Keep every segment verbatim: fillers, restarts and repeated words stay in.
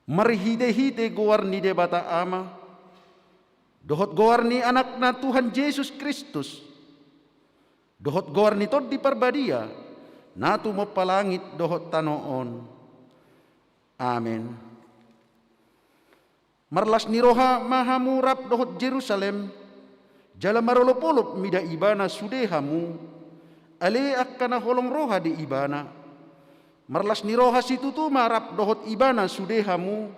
Marhite-hite goar ni Debata Ama, dohot goar ni Anakna Tuhan Jesus Kristus, dohot goar ni Tondi Parbadia, na tumompa langit dohot tano on. Amen. Marlas ni roha ma hamu rap dohot Jerusalem, jala marolop-olop mida ibana sude hamu, ale angka na holong roha di ibana. Marlas ni roha situtu ma rap dohot ibana sude hamu,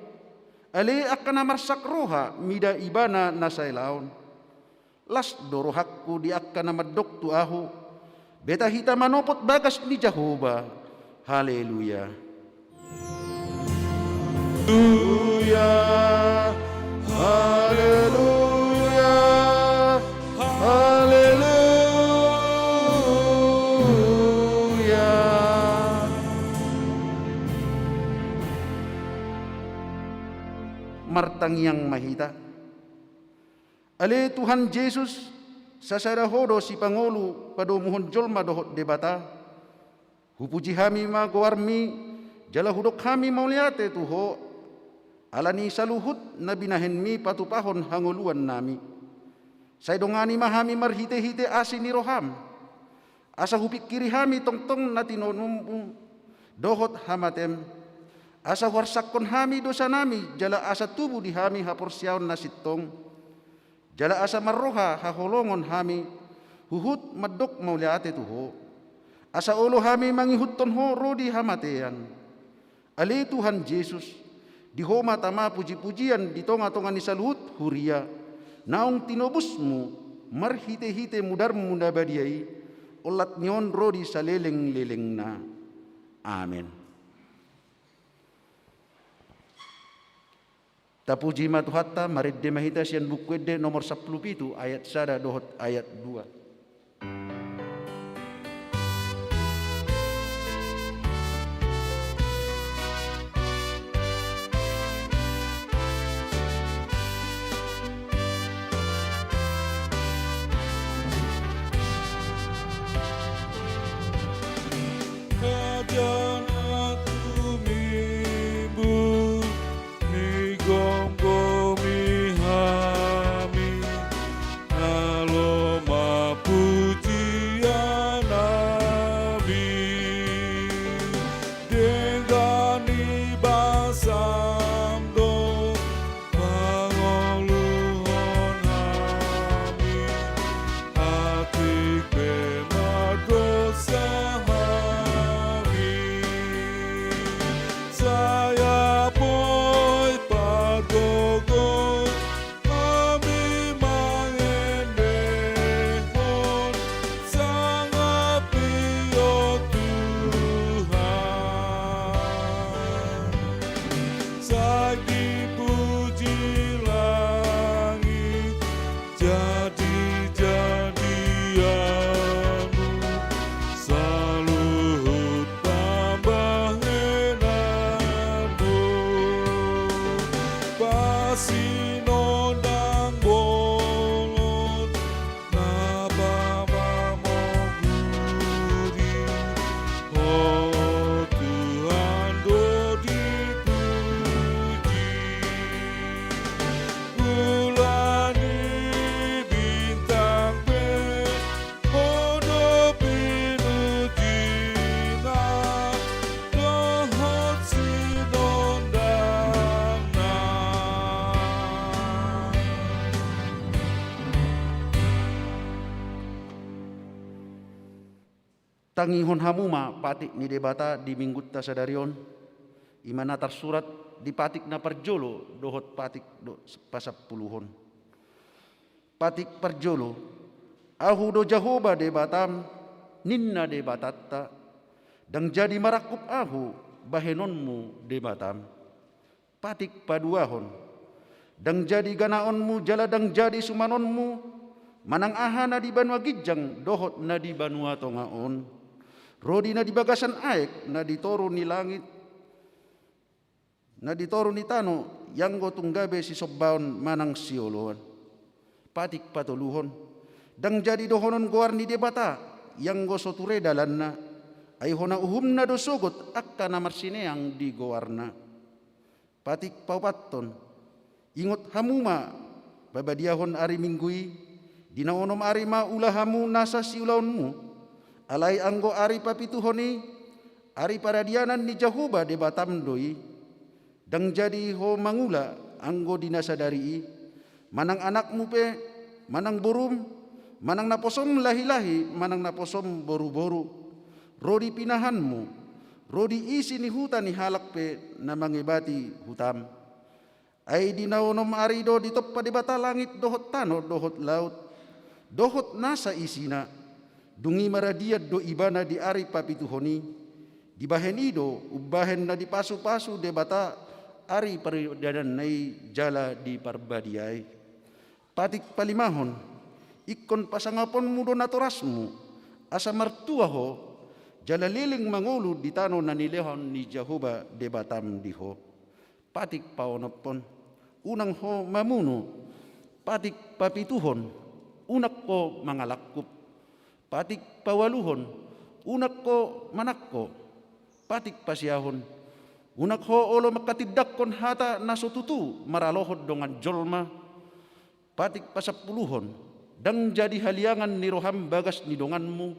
ale angka na marsak roha mida ibana na saelaon. Las do rohangku di angka na mandok tu ahu: Beta hita manopot bagas ni Jahowa. Haleluya. Haleluya. Haleluya. Haleluya. Martangiang ma hita. Ale Tuhan Jesus, sasada Ho do sipangolu padomuhon jolma dohot Debata. Hupuji hami ma goarMi, jala hudok hami mauliate tu Ho, ala ni saluhut na binahenMi patupahon hangoluannami. Sai dongani ma hami marhite-hite asi ni rohaM. Asa hupingkiri hami tongtong na tinonumMu dohot hamateM. Asa huarsakhon hami dosanami, jala asa tubu di hami haporseaon na sintong. Jala asa marroha haholongon hami, huhut mandok mauliate tu Ho. Asa olo hami mangihuthon Ho ro di hamatean. Ale Tuhan Jesus, di Ho ma tama puji-pujian di tonga-tonga ni saluhut huria, naung tinobusMu marhite-hite mudarMu na badia i, olat ni on ro di saleleng-lelengna. Amen. Tapuji ma Tuhanta, marende ma hita sian Buku Ende nomor sampulu pitu, ayat sada dohot ayat dua. Nigomgomi hami, na lomak pujiannami. Denggan ni basaM do pangoluhon hami, atik pe mardosa hami. Sai apoi pargogo hami mangendehon sangap i, o Tuhan. Sai dipuji langit jadi-jadianMu, saluhut pambahenanMu. Pasinondang bolon na pamamoguri, o Tuhan do dipuji. Bulan i, bintang pe, Ho do pinujina dohot sinondangna. Tangihon hamu ma patik ni Debata di Minggunta sadari on, i ma na tarsurat di patik na parjolo dohot patik do pasampuluhon. Patik parjolo: Ahu do Jahowa Debatam, ninna Debatanta, ndang jadi marangkup Ahu bahenonmu Debatam. Patik paduahon: Ndang jadi ganaonmu jala ndang jadi sumanonmu manang aha na di banua ginjang dohot na di banua tonga on, ro di na di bagasan aek na di toru ni langit, na di toru ni tano, ianggo tung gabe sisombaon manang sioloan. Patik patoluhon: Ndang jadi dohonon goar ni Debata, ianggo so ture dalanna, ai hona uhumna do sogot angka na marsineang di goarna. Patik paopathon. Ingot hamu ma pabadiahon ari Minggu i, di na onom ari ma ula hamu nasa siulaonmu. Alai anggo ari papituhon i, ari paradianan ni Jahowa Debatam do i. Ndang jadi ho mangula anggo di na sadari i, manang anakmu pe, manang borum, manang naposom lahilahi, manang naposom boruboru, ro di pinahanmu, ro di isi ni huta ni halak pe na mangebati hutam. Ai di na onom ari do ditompa Debata langit dohot tano dohot laut, dohot nasa isina. Dung i maradian do ibana di ari papituhon i. Dibahen i do umbahen na dipasupasu Debata ari paradiananna i jala diparbadiai. Patik palimahon. Ingkon pasangaponmu do natorasmu, asa martua ho, jala leleng mangolu di tano na nilehon ni Jahowa Debatam di ho. Patik paonomhon. Unang ho mamunu. Patik papituhon. Unang ho mangalangkup. Patik paualuhon. Unang ho manangko. Patik pasiahon. Unang ho olo manghatindanghon hata na so tutu maralohon dongan jolma. Patik pasampuluhon. Ndang jadi haliangan ni roham bagas ni donganmu.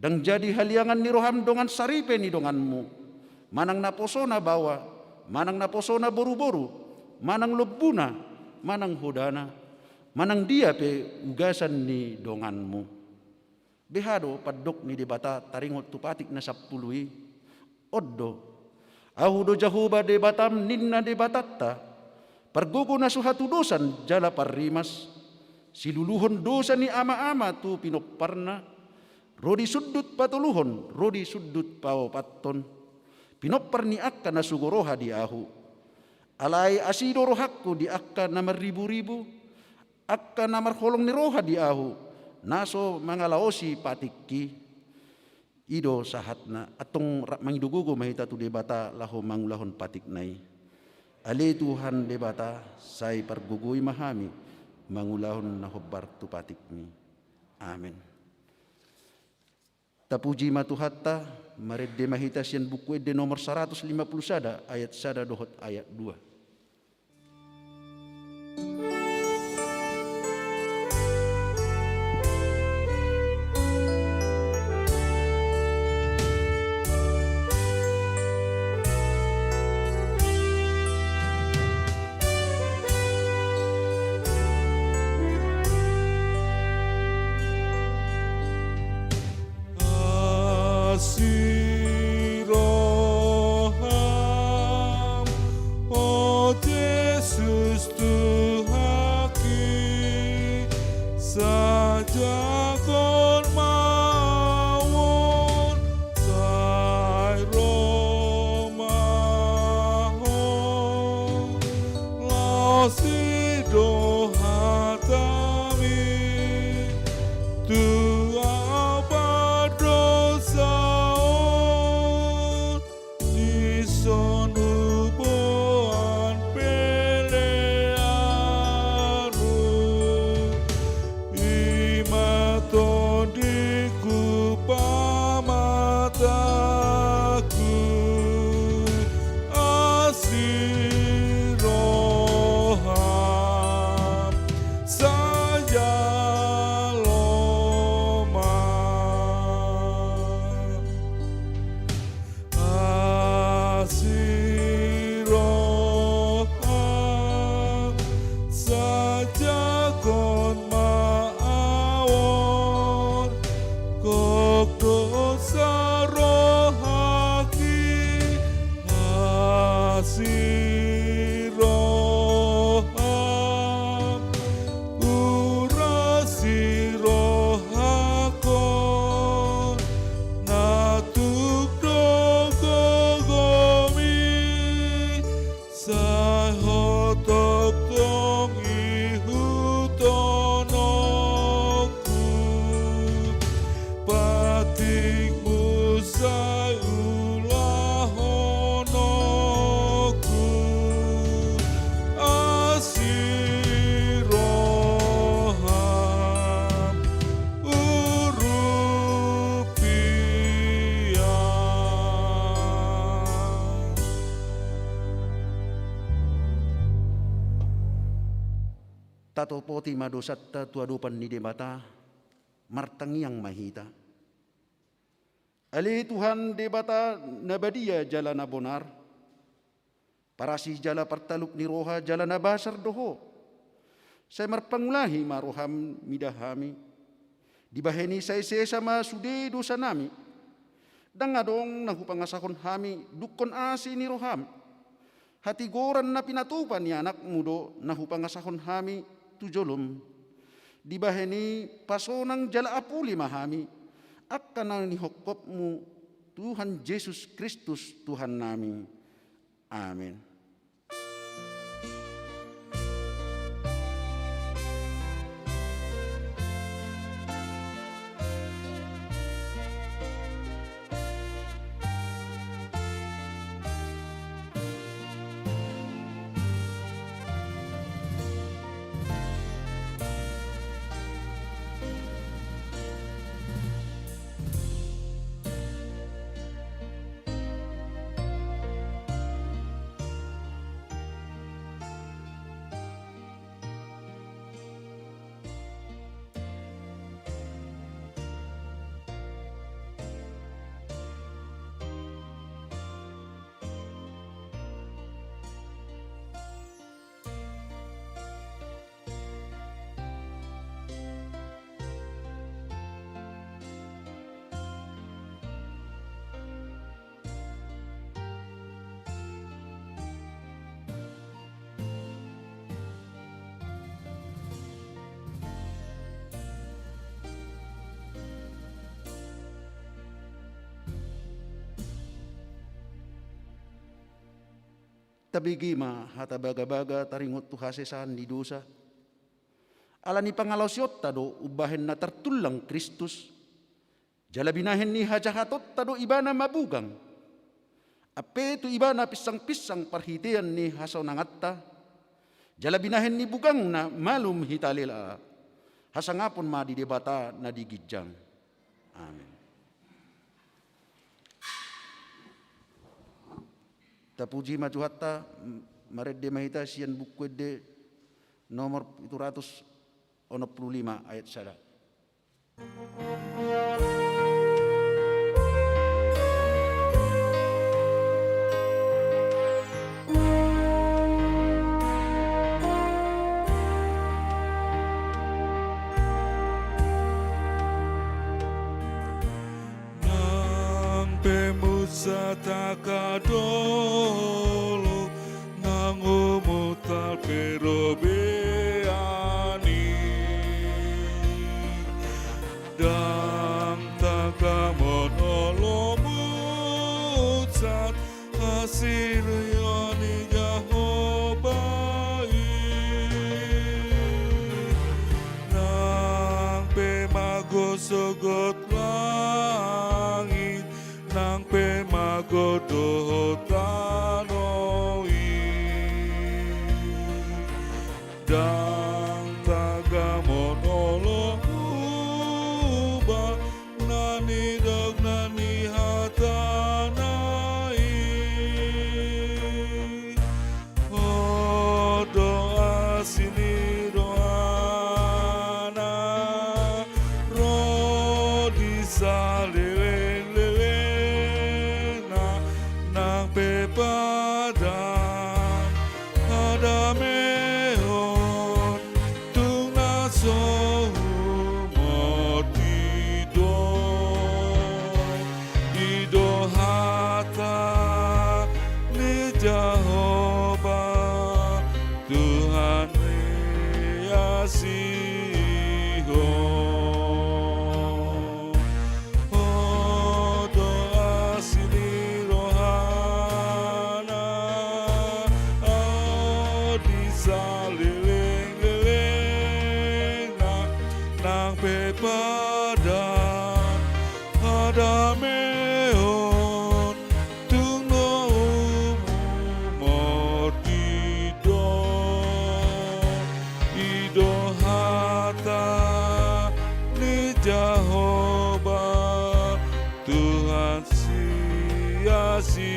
Ndang jadi haliangan ni roham dongan saripe ni donganmu. Manang naposona baoa, manang naposona boruboru, manang lombuna, manang hodana, manang dia pe ugasan ni donganmu. Beha do pandok ni Debata taringot tu patik na sampulu i? On do. Ahu do Jahowa Debatam, ninna Debatanta, pargogo na so hatudosan jala parrimas. Siluluhon dosa ni amaama tu pinomparna, ro di sundut patoluhon, ro di sundut paopathon. Pinompar ni angka na sogo roha di Ahu. Alai asi do rohangku di angka na marriburibu, angka na marholong ni roha di Ahu, na so mangalaosi patikki. I do sahatna. Antong rap mangido gogo ma hita tu Debata laho mangulahon patikna i. Ale Tuhan Debata, sai pargogoi ma hami mangulahon na hombar tu patikmi. Amen. Tapuji ma Tuhanta. Marende ma hita sian Buku Ende nomor saratus lima pulu sada, ayat sada dohot ayat dua. Asi roham, o Jesus Tuhanki, sai jago ma ahu on, sai ro ma Ho. Laos i do hatami tu ahu pardosa on, dison huboan peleanmu. I ma tondingku pamatangku, asi roham sai jalo ma. Asi roham sai jago ma ahu on, gok do sarohangki. Asi roham, urasi rohangkon, na tuk do gogomi, sai ho tongtong ihuthononku. Patikmu sai ulahononku, asi roham urupi ahu. Tatopoti ma dosanta tu adopan ni Debata, martangiang ma hita. Ale Tuhan Debata na badia jala na bonar, parasi jala partalup ni roha jala na basar do Ho. Sai marpangulahi ma roham mida hami. Dibahen i sai sesa ma sude dosanami. Ndang adong na hupangasahon hami dungkon asi ni roham. Hatigoran na pinatupa ni anakmu do na hupangasahon hami tu jolom. Dibahen i pasonang jala apuli ma hami, angka na nihophopmu Tuhan Jesus Kristus Tuhannami. Amen. Tabege ma hata bagabaga taringot tu hasesaan ni dosa. Ala ni pangalaosionta do umbahen na tartullang Kristus. Jala binahen ni hajahatonta do Ibana mabugang. Ampe tu Ibana pinsangpinsang parhitean ni hasonanganta. Jala binahen ni bugangna malum hita lela. Hasangapon ma di Debata na di ginjang. Amen. Tapuji ma Tuhanta, m-, marende ma hita sian Buku Ende nomor pitu ratus onom pulu lima ayat sada. Nang pe muse tagadolo, nang humut pe robean i, ndang tagamon olo muse hasirion ni Jahowa i. Nang pe mago sogot langit, nang pe mago dohot tano i, ndang tagamon olo hubahen na nidokna ni hatana i. Ho do asi ni rohana ro di salelenglelengna, nang pe padan hadameon tung na so humorti do. I do hata ni Jahowa Tuhan ni asi on. Ho do asi ni rohana ro di salelenglelengna, nang pe padan hadameon tung na humorti do. I do hata ni Jahowa Tuhan ni asi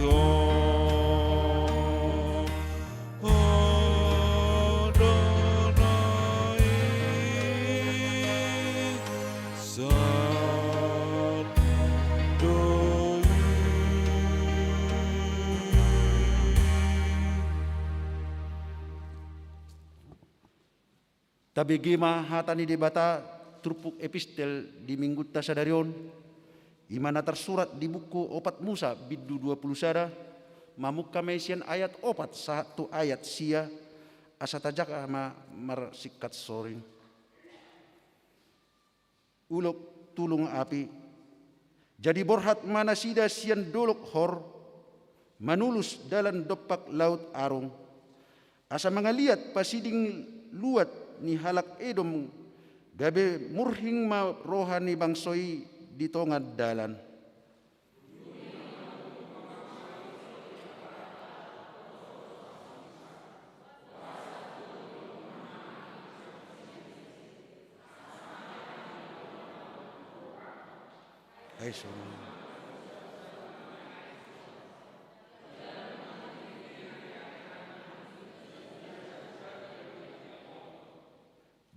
on. Ho Tabege ma hata ni Debata turpuk epistel di minggunta sadari on, i ma na tarsurat di buku Opat Musa bindu dua pulu sada, mamungka ma i sian ayat opat sahat tu ayat sia, asa tajaha ma marsingkat soring. Ulok tulung api. Jadi borhat ma nasida sian dolok Hor, manulus dalan dompak Laut Arung, asa mangaliat pasiding luat ni halak Edom, gabe murhing ma roha ni bangso i di tonga dalan. Ai songon.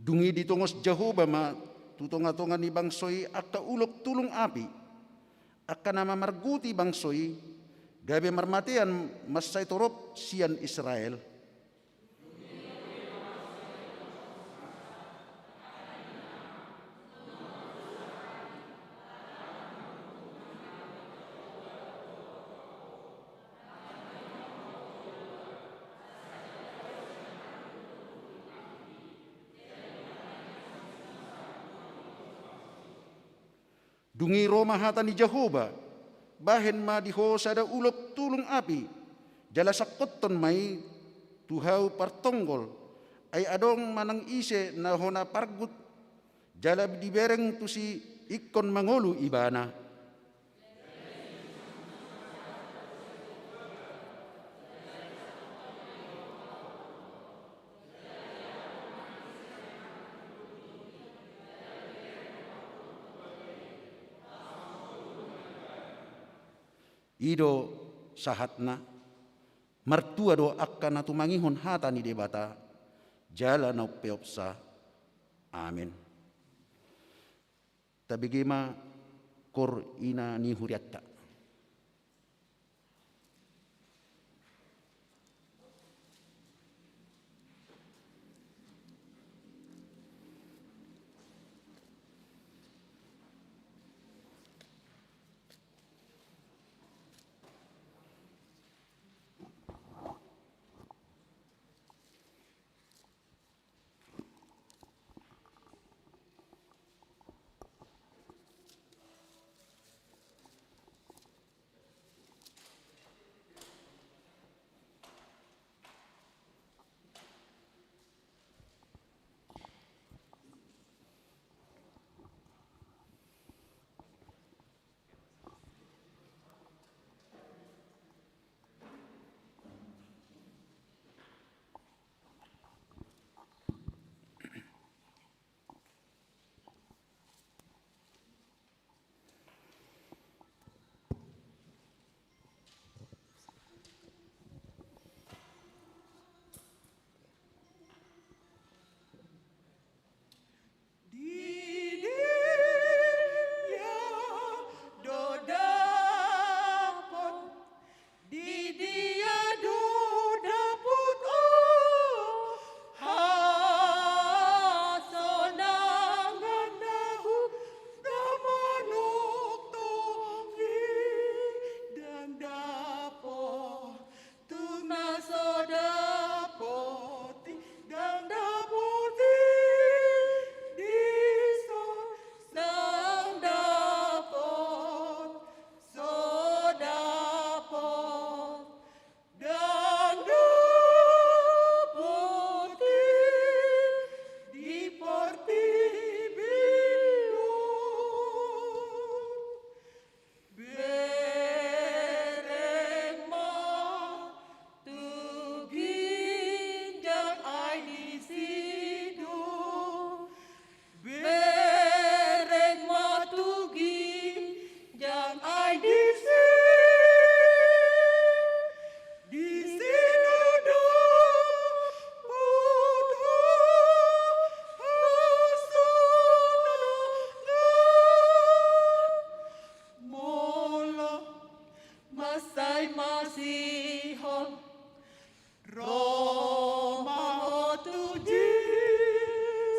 Dung i ditongos Jahowa ma tu tongatonga ni bangso i angka ulok tulung api, angka na mamarguti bangso i, gabe marmatean mansai torop sian Israel. Dung i ro ma hata ni Jahowa: Bahen ma di ho sada ulok tulung api, jala sangkothon ma i tu hau partonggol, ai adong manang ise na hona pargut, jala dibereng tusi ingkon mangolu ibana. I do sahatna. Martua do angka na tumangihon hata ni Debata jala na umpeopsa. Amen. Tabege ma koor ina ni hurianta. Di dia do dapot, di dia do dapot, o, hasonangan na humanongtong i, ndang dapot. Tung na so dapot i, ndang dapot i, dison ndang dapot, so dapot, ndang dapot i di portibi on. Bereng ma tu ginjang, ai disi do. Bereng ma tu ginjang, ai disi. Disi do dapot hasonangan. Molo mansai masihol, ro ma ho tu Jesus.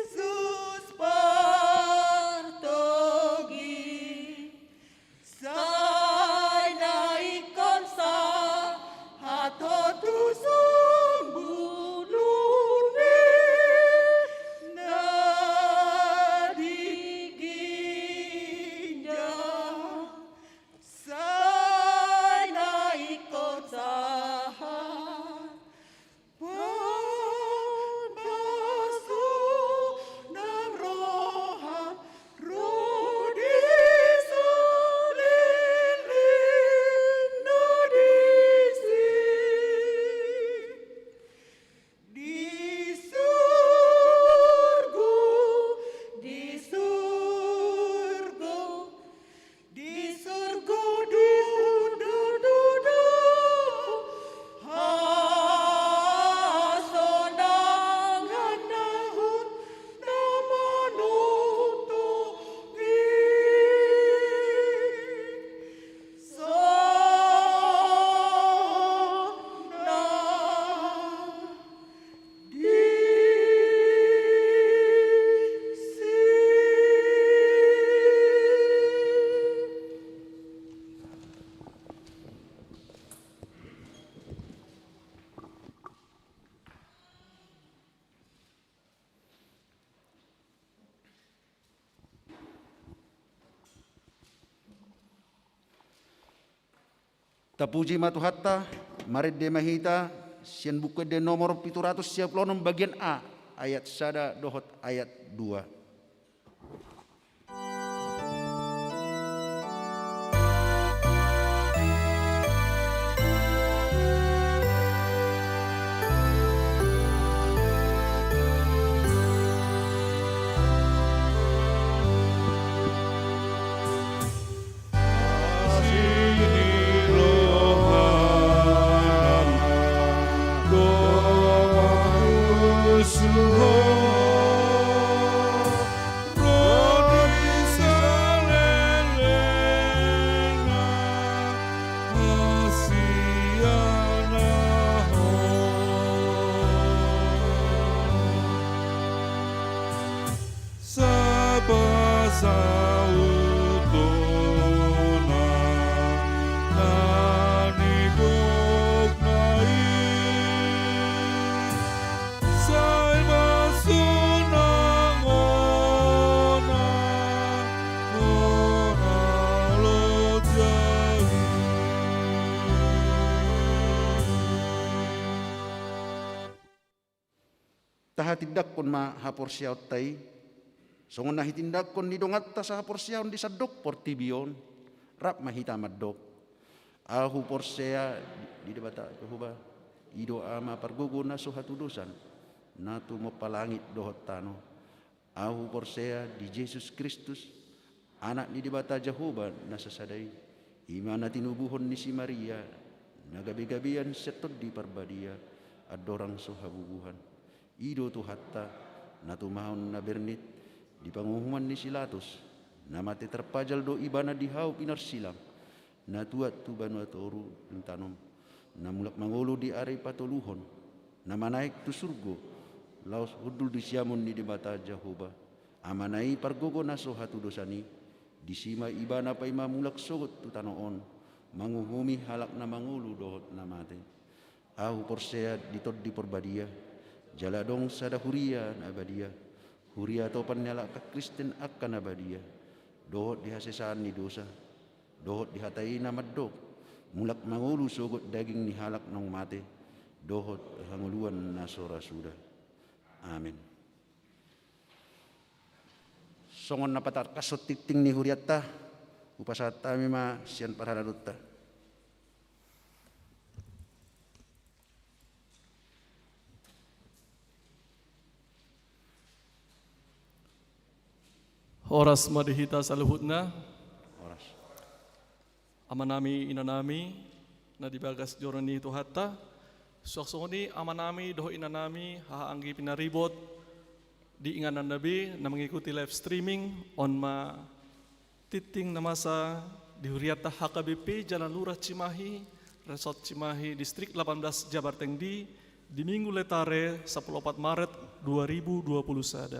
Tapuji ma Tuhanta, marende ma hita sian Buku Ende nomor pitu ratus sia pulu onom, bagian A, ayat sada dohot ayat dua. Sapasautonna na nidokna i, sai mansur na ngona, ngona loja i. Tahatindangkon ma haporseaonta i, songon na hitindanghon ni donganta sahaporseaon di sandok portibi on. Rap ma hita mandok: Ahu porsea di Debata Jahowa, i do Ama pargogo na so hatudosan, na tumompa langit dohot tano. Ahu porsea di Jesus Kristus, Anak ni Debata Jahowa na sasada i, i ma na tinubuhon ni si Maria, na gabegabean sian Tondi Parbadia, andorang so habubuhan. I do Tuhanta, na tumahon na bernit di panguhuman ni si Latus, na mate tarpajal do Ibana di hau pinarsilang, na tuat tu banua toru intanom, na mulak mangolu di ari patoluhon, na manaek tu surgo, laos hundul di siamun ni Debata Jahowa, Amana i pargogo na so hatudosan i. Disi ma Ibana paima mulak sogot tu tano on, manguhumi halak na mangolu dohot na mate. Ahu porsea di Tondi Parbadia, jala adong sada huria na badia, huria topan ni halak Kristen angka na badia, dohot di hasesaan ni dosa, dohot di hata i na mandok: Mulak mangolu sogot daging ni halak naung mate, dohot hangoluan na so ra suda. Amen. Songon na patangkashon tingting ni hurianta, hupasahat hami ma sian parhalado ta. Horas ma di hita saluhutna. Horas. Amanami, inanami, na di bagas joro ni Tuhanta, suang songon i amanami dohot inanami, haha anggi pinaribot di ingananna be na mengikuti live streaming on, ma tingting na masa di hurianta H K B P Jalan Lurah Cimahi, Resort Cimahi, Distrik delapan belas Jabartengdi, di Minggu Letare, sapuluh opat Maret dua ribu dua puluh sada.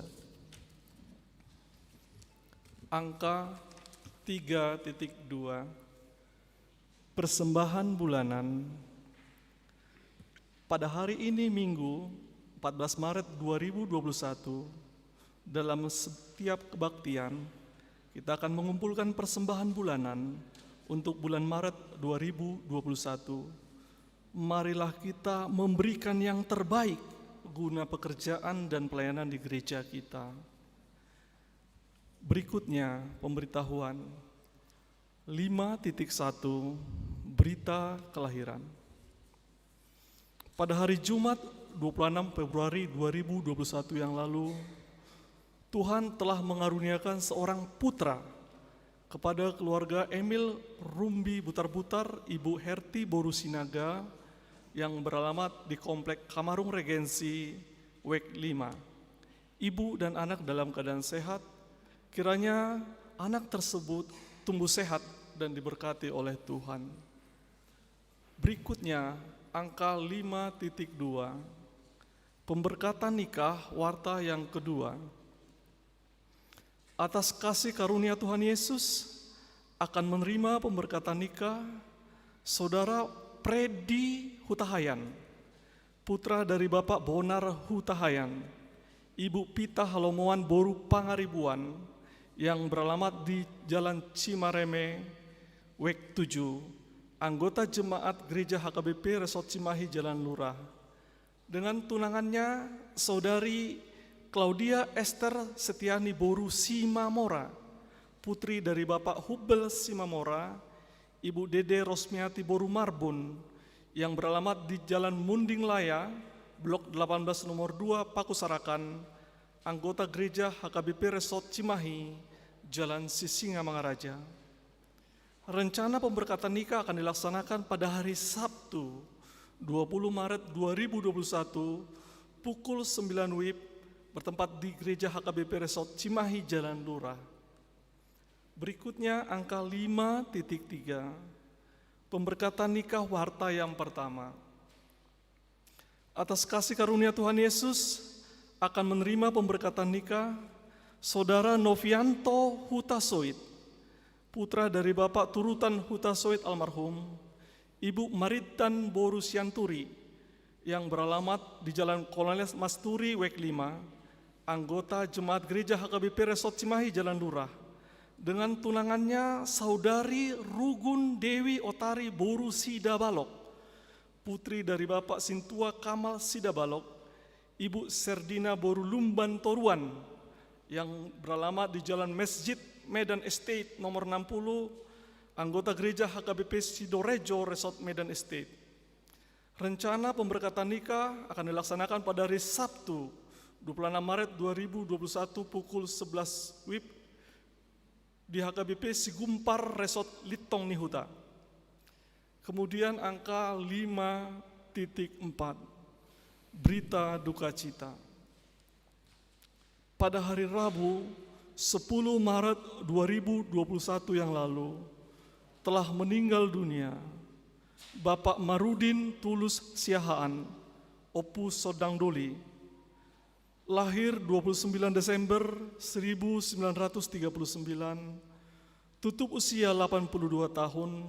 Angka tiga titik dua. Persembahan bulanan. Pada hari ini, Minggu, empat belas Maret dua ribu dua puluh satu, dalam setiap kebaktian, kita akan mengumpulkan persembahan bulanan untuk bulan Maret dua ribu dua puluh satu. Marilah kita memberikan yang terbaik guna pekerjaan dan pelayanan di gereja kita. Berikutnya, pemberitahuan. Lima titik satu, berita kelahiran. Pada hari Jumat, dua puluh enam Februari dua ribu dua puluh satu yang lalu, Tuhan telah mengaruniakan seorang putra kepada keluarga Emil Rumbi Butarbutar, Ibu Herti Boru Sinaga, yang beralamat di Komplek Kamarung Regensi, Wek lima. Ibu dan anak dalam keadaan sehat, kiranya anak tersebut tumbuh sehat dan diberkati oleh Tuhan. Berikutnya, angka lima titik dua, pemberkatan nikah warta yang kedua. Atas kasih karunia Tuhan Yesus, akan menerima pemberkatan nikah Saudara Freddy Hutahayan, putra dari Bapak Bonar Hutahayan, Ibu Pita Halomoan Boru Pangaribuan, yang beralamat di Jalan Cimareme, Wek tujuh, anggota jemaat Gereja H K B P Resort Cimahi Jalan Lurah. Dengan tunangannya, Saudari Claudia Esther Setiani boru Simamora, putri dari Bapak Hubel Simamora, Ibu Dede Rosmiati boru Marbun, yang beralamat di Jalan Munding Laya, Blok delapan belas nomor dua, Paku Sarakan, anggota Gereja H K B P Resort Cimahi, Jalan Sisingamangaraja. Rencana pemberkatan nikah akan dilaksanakan pada hari Sabtu, dua puluh Maret dua ribu dua puluh satu, pukul sembilan wib, bertempat di Gereja H K B P Resort Cimahi, Jalan Lurah. Berikutnya angka lima titik tiga, pemberkatan nikah warta yang pertama. Atas kasih karunia Tuhan Yesus, akan menerima pemberkatan nikah Saudara Novianto Hutasoit, putra dari Bapak Turutan Hutasoit almarhum, Ibu Marintan boru Sianturi, yang beralamat di Jalan Kolonel Masturi, Wek lima, anggota Jemaat Gereja H K B P Resort Cimahi, Jalan Lurah, dengan tunangannya Saudari Rugun Dewi Otari boru Sidabalok, putri dari Bapak Sintua Kamal Sidabalok, Ibu Serdina boru Lumban Toruan, yang beralamat di Jalan Masjid, Medan Estate nomor enam puluh, anggota Gereja H K B P Sidorejo Resort Medan Estate. Rencana pemberkatan nikah akan dilaksanakan pada hari Sabtu, dua puluh enam Maret dua ribu dua puluh satu, pukul sebelas wib, di H K B P Sigumpar Resort Lintong ni Huta. Kemudian angka lima titik empat, berita duka cita. Pada hari Rabu, sepuluh Maret dua ribu dua puluh satu yang lalu, telah meninggal dunia Bapak Marudin Tulus Siahaan, Ompu Sondang Doli, lahir dua puluh sembilan Desember seribu sembilan ratus tiga puluh sembilan, tutup usia delapan puluh dua tahun,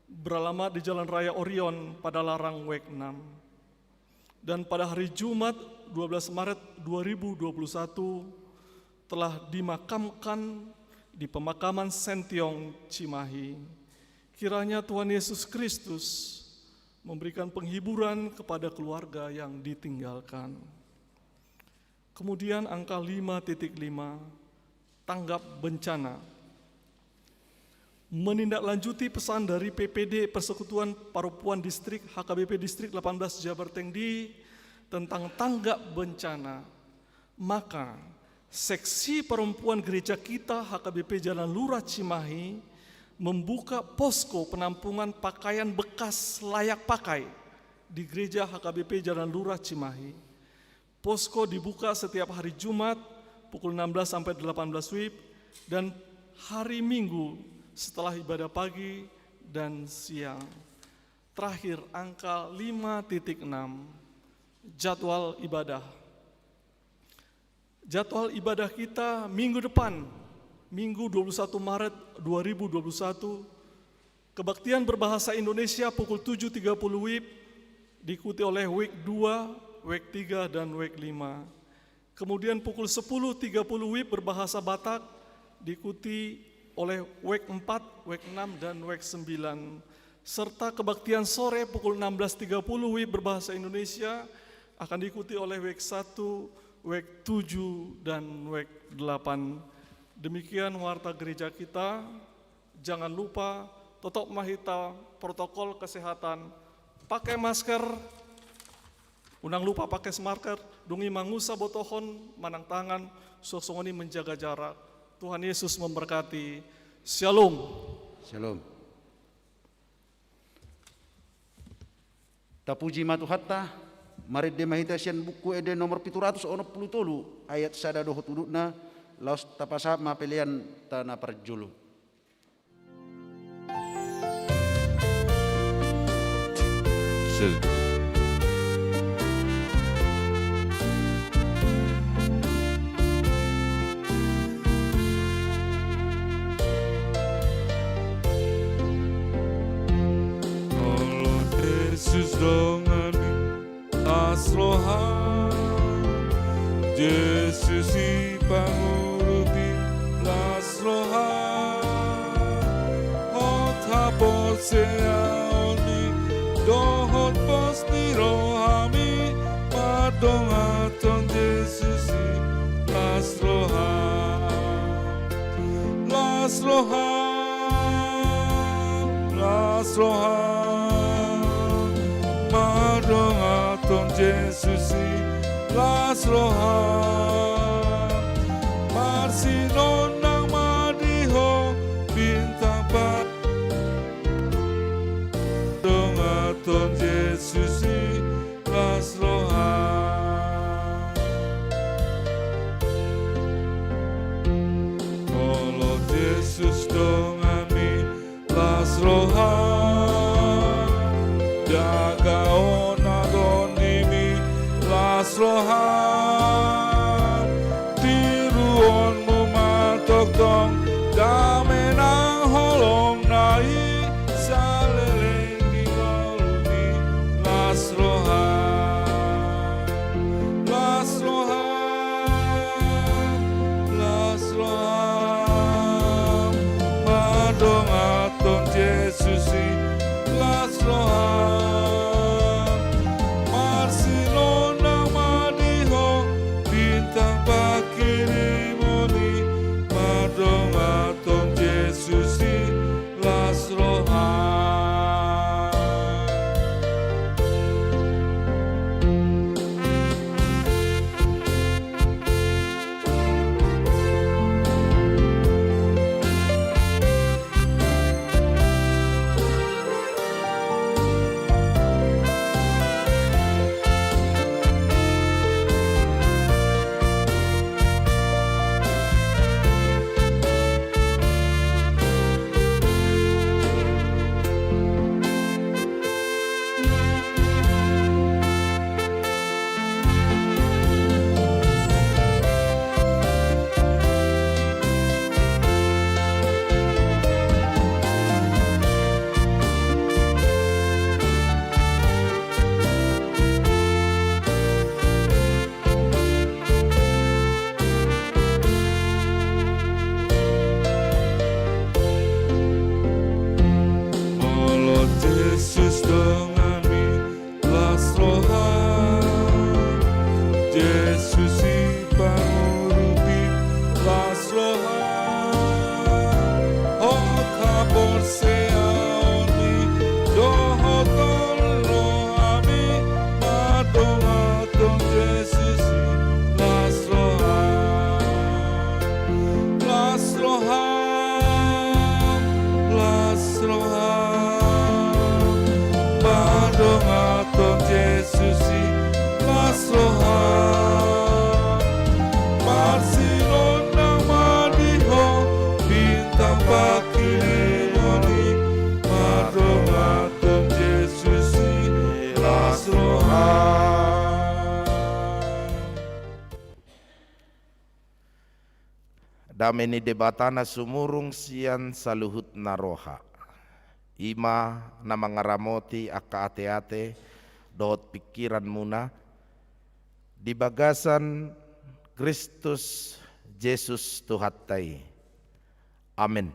beralamat di Jalan Raya Orion, Padalarang, Wek enam. Dan pada hari Jumat, dua belas Maret dua ribu dua puluh satu, telah dimakamkan di pemakaman Sentiong, Cimahi. Kiranya Tuhan Yesus Kristus memberikan penghiburan kepada keluarga yang ditinggalkan. Kemudian angka lima titik lima, tanggap bencana. Menindaklanjuti pesan dari P P D Persekutuan Parompuan Distrik H K B P Distrik delapan belas Jabar Tengdi tentang tanggap bencana, maka Seksi Perempuan Gereja Kita H K B P Jalan Lurah Cimahi membuka posko penampungan pakaian bekas layak pakai di Gereja H K B P Jalan Lurah Cimahi. Posko dibuka setiap hari Jumat pukul enam belas sampai delapan belas wib dan hari Minggu setelah ibadah pagi dan siang. Terakhir, angka lima titik enam, jadwal ibadah. Jadwal ibadah kita minggu depan, Minggu dua puluh satu Maret dua ribu dua puluh satu, kebaktian berbahasa Indonesia pukul tujuh tiga puluh wib, diikuti oleh Wek dua, Wek tiga, dan Wek lima. Kemudian pukul sepuluh tiga puluh wib berbahasa Batak, diikuti oleh Wek empat, Wek enam, dan Wek sembilan. Serta kebaktian sore pukul enam belas tiga puluh wib berbahasa Indonesia akan diikuti oleh Wek satu, Wek tujuh, dan Wek delapan. Demikian warta gereja kita. Jangan lupa, totop ma hita protokol kesehatan, pakai masker, unang lupa pakai masker, dung i mangusa botohon, manang tangan, suang songon i menjaga jarak. Tuhan Yesus memberkati. Shalom. Shalom. Tapuji ma Tuhanta, marende ma hita sian Buku Ende nomor pitu ratus onom pulu tolu, ayat sada dohot udutna, laos tapasahat ma pelean ta na parjolo. Olo Jesus donganmi, las roham. Jesus i pangurupi, las roham. Hot haporseaon Donganhon Jesus i las roham, las roham, las roham. Mandonganhon Jesus i las roham. Marsinondang ma di ho bintang pa- Donganhon Jesus i las roham. Molo Jesus donganmi las roham. Jagaon na dondimi las roham. Tiruonmu ma tongtong dame na holong na i saleleng di ngolumi las roham, las roham, las roham. Mandonganhon Jesus i las roham. Marsinondang ma di ho bintang pangkirimon i. Mandonganhon Jesus i las roham. Molo Jesus donganmi las roham, Jesus i pangurupi las roham, hot haporseaon i dohot rohami, mandonganhon Jesus i las roham, las roham, las roham. Mandonganhon Jesus i las roham. Marsinondang ma di ho bintang pangkirimon i. Mandonganhon Jesus i las roham. Dame ni Debata na sumurung sian saluhutna roha, i ma na mangaramoti angka ateate dohot pingkiranmuna di bagasan Kristus Jesus Tuhanta i. Amen.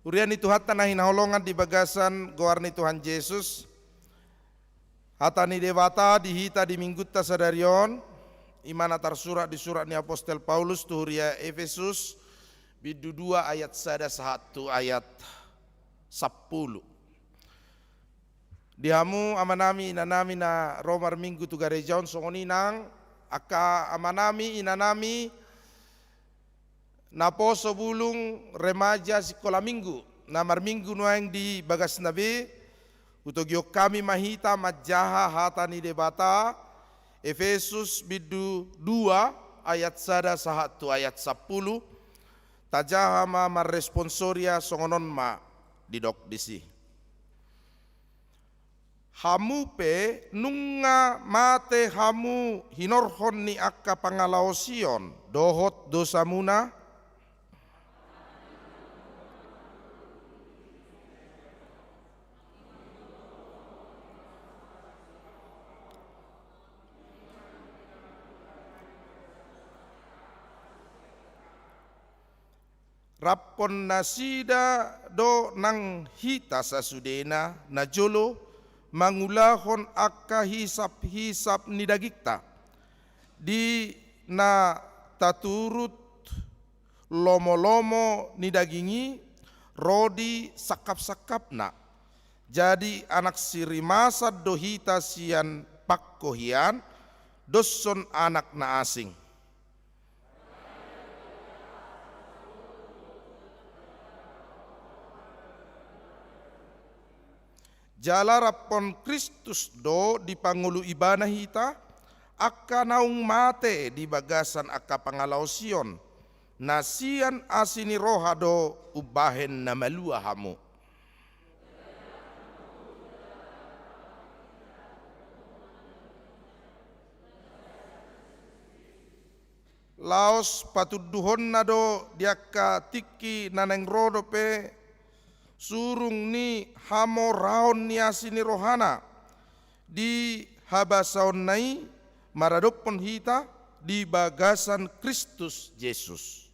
Huria ni Tuhanta na hinaholongan di bagasan goar ni Tuhan Jesus, hata ni Debata di hita di Minggunta sadari on, i ma na tarsurat di surat ni apostel Paulus tu huria Efesus, bindu dua ayat sada sahat tu ayat sampulu. Di hamu amanami inanami na ro marminggu tu gareja on, songon i nang angka amanami inanami naposo bulung remaja sikola minggu na marminggu nuaeng di bagasna be, hutogihon hami ma hita manjaha hata ni Debata, Efesus bindu dua ayat sada sahat tu ayat sampulu, tajaha ma marresponsoria songon on ma didok disi. Hamu pe nunga mate hamu hinorhon ni angka pangalaosion dohot dosamuna, raphon nasida do nang hita sasudena, najolo mangulahon angka hisap-hisap ni dagingta, di na taturut lomo-lomo ni daging i ro di sangkap-sangkapna. Jadi anak sirimasan do hita sian pangkohian, doshon anak na asing. Jala raphon Kristus do dipangolu Ibana hita, angka naung mate di bagasan angka pangalaosion, na sian asi ni roha do umbahen na malua hamu. Laos patunduhonna do di angka tingki na naeng ro dope surung ni hamoraon ni asi ni rohana, di habasaonna i maradophon hita di bagasan Kristus Jesus.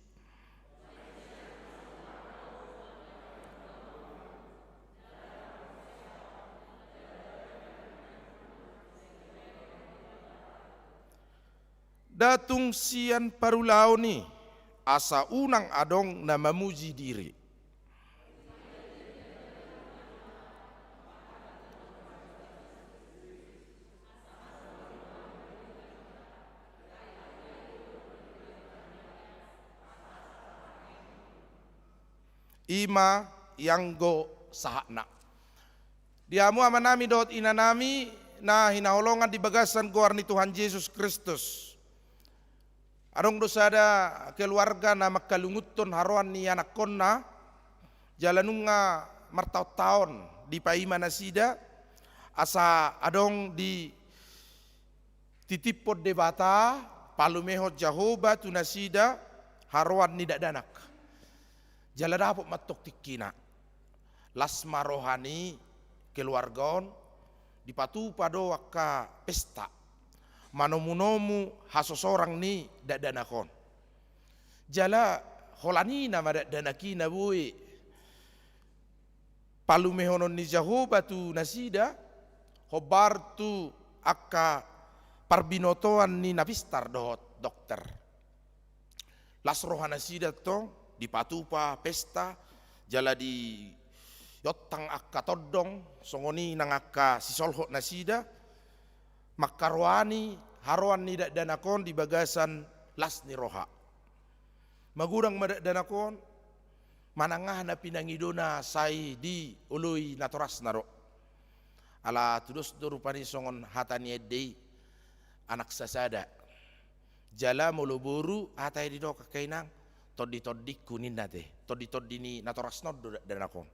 Nda tung sian parulaon i, asa unang adong na mamuji diri. I ma ianggo sahatna. Di hamu amanami dohot inanami na hinaholongan di bagasan goar ni Tuhan Jesus Kristus. Adong do sada keluarga na mangkalungunhon haroan ni anakkonna, jala nunga martaon-taon dipaima nasida, asa adong dititiphon Debata, palumehon Jahowa tu nasida haroan ni dakdanak. Jala dapot ma antong tingkina. Las ma roha ni keluarga on, dipatupa do angka pesta, manomu-nomu hasosorang ni dakdanak on. Jala holan i nama dakdanak i na boi palumehonon ni Jahowa tu nasida, hombar tu angka parbinotoan ni na pistar dohot dokter. Las roha nasida antong, dipatupa pesta, jala diontang angka tondong, songon i nang angka sisolhot nasida, mangkaroani haroan ni dakdanak on di bagasan las ni roha. Magodang ma dakdanak on, manang aha na pinangidona sai dioloi natorasna do. Ala tudos do rupani songon hata ni ende i, anak sasada. Jala molo boru, hata i didok angka inang, tondi-tondingku ninna ate, tondi-tondi ni natorasna on do dakdanak on.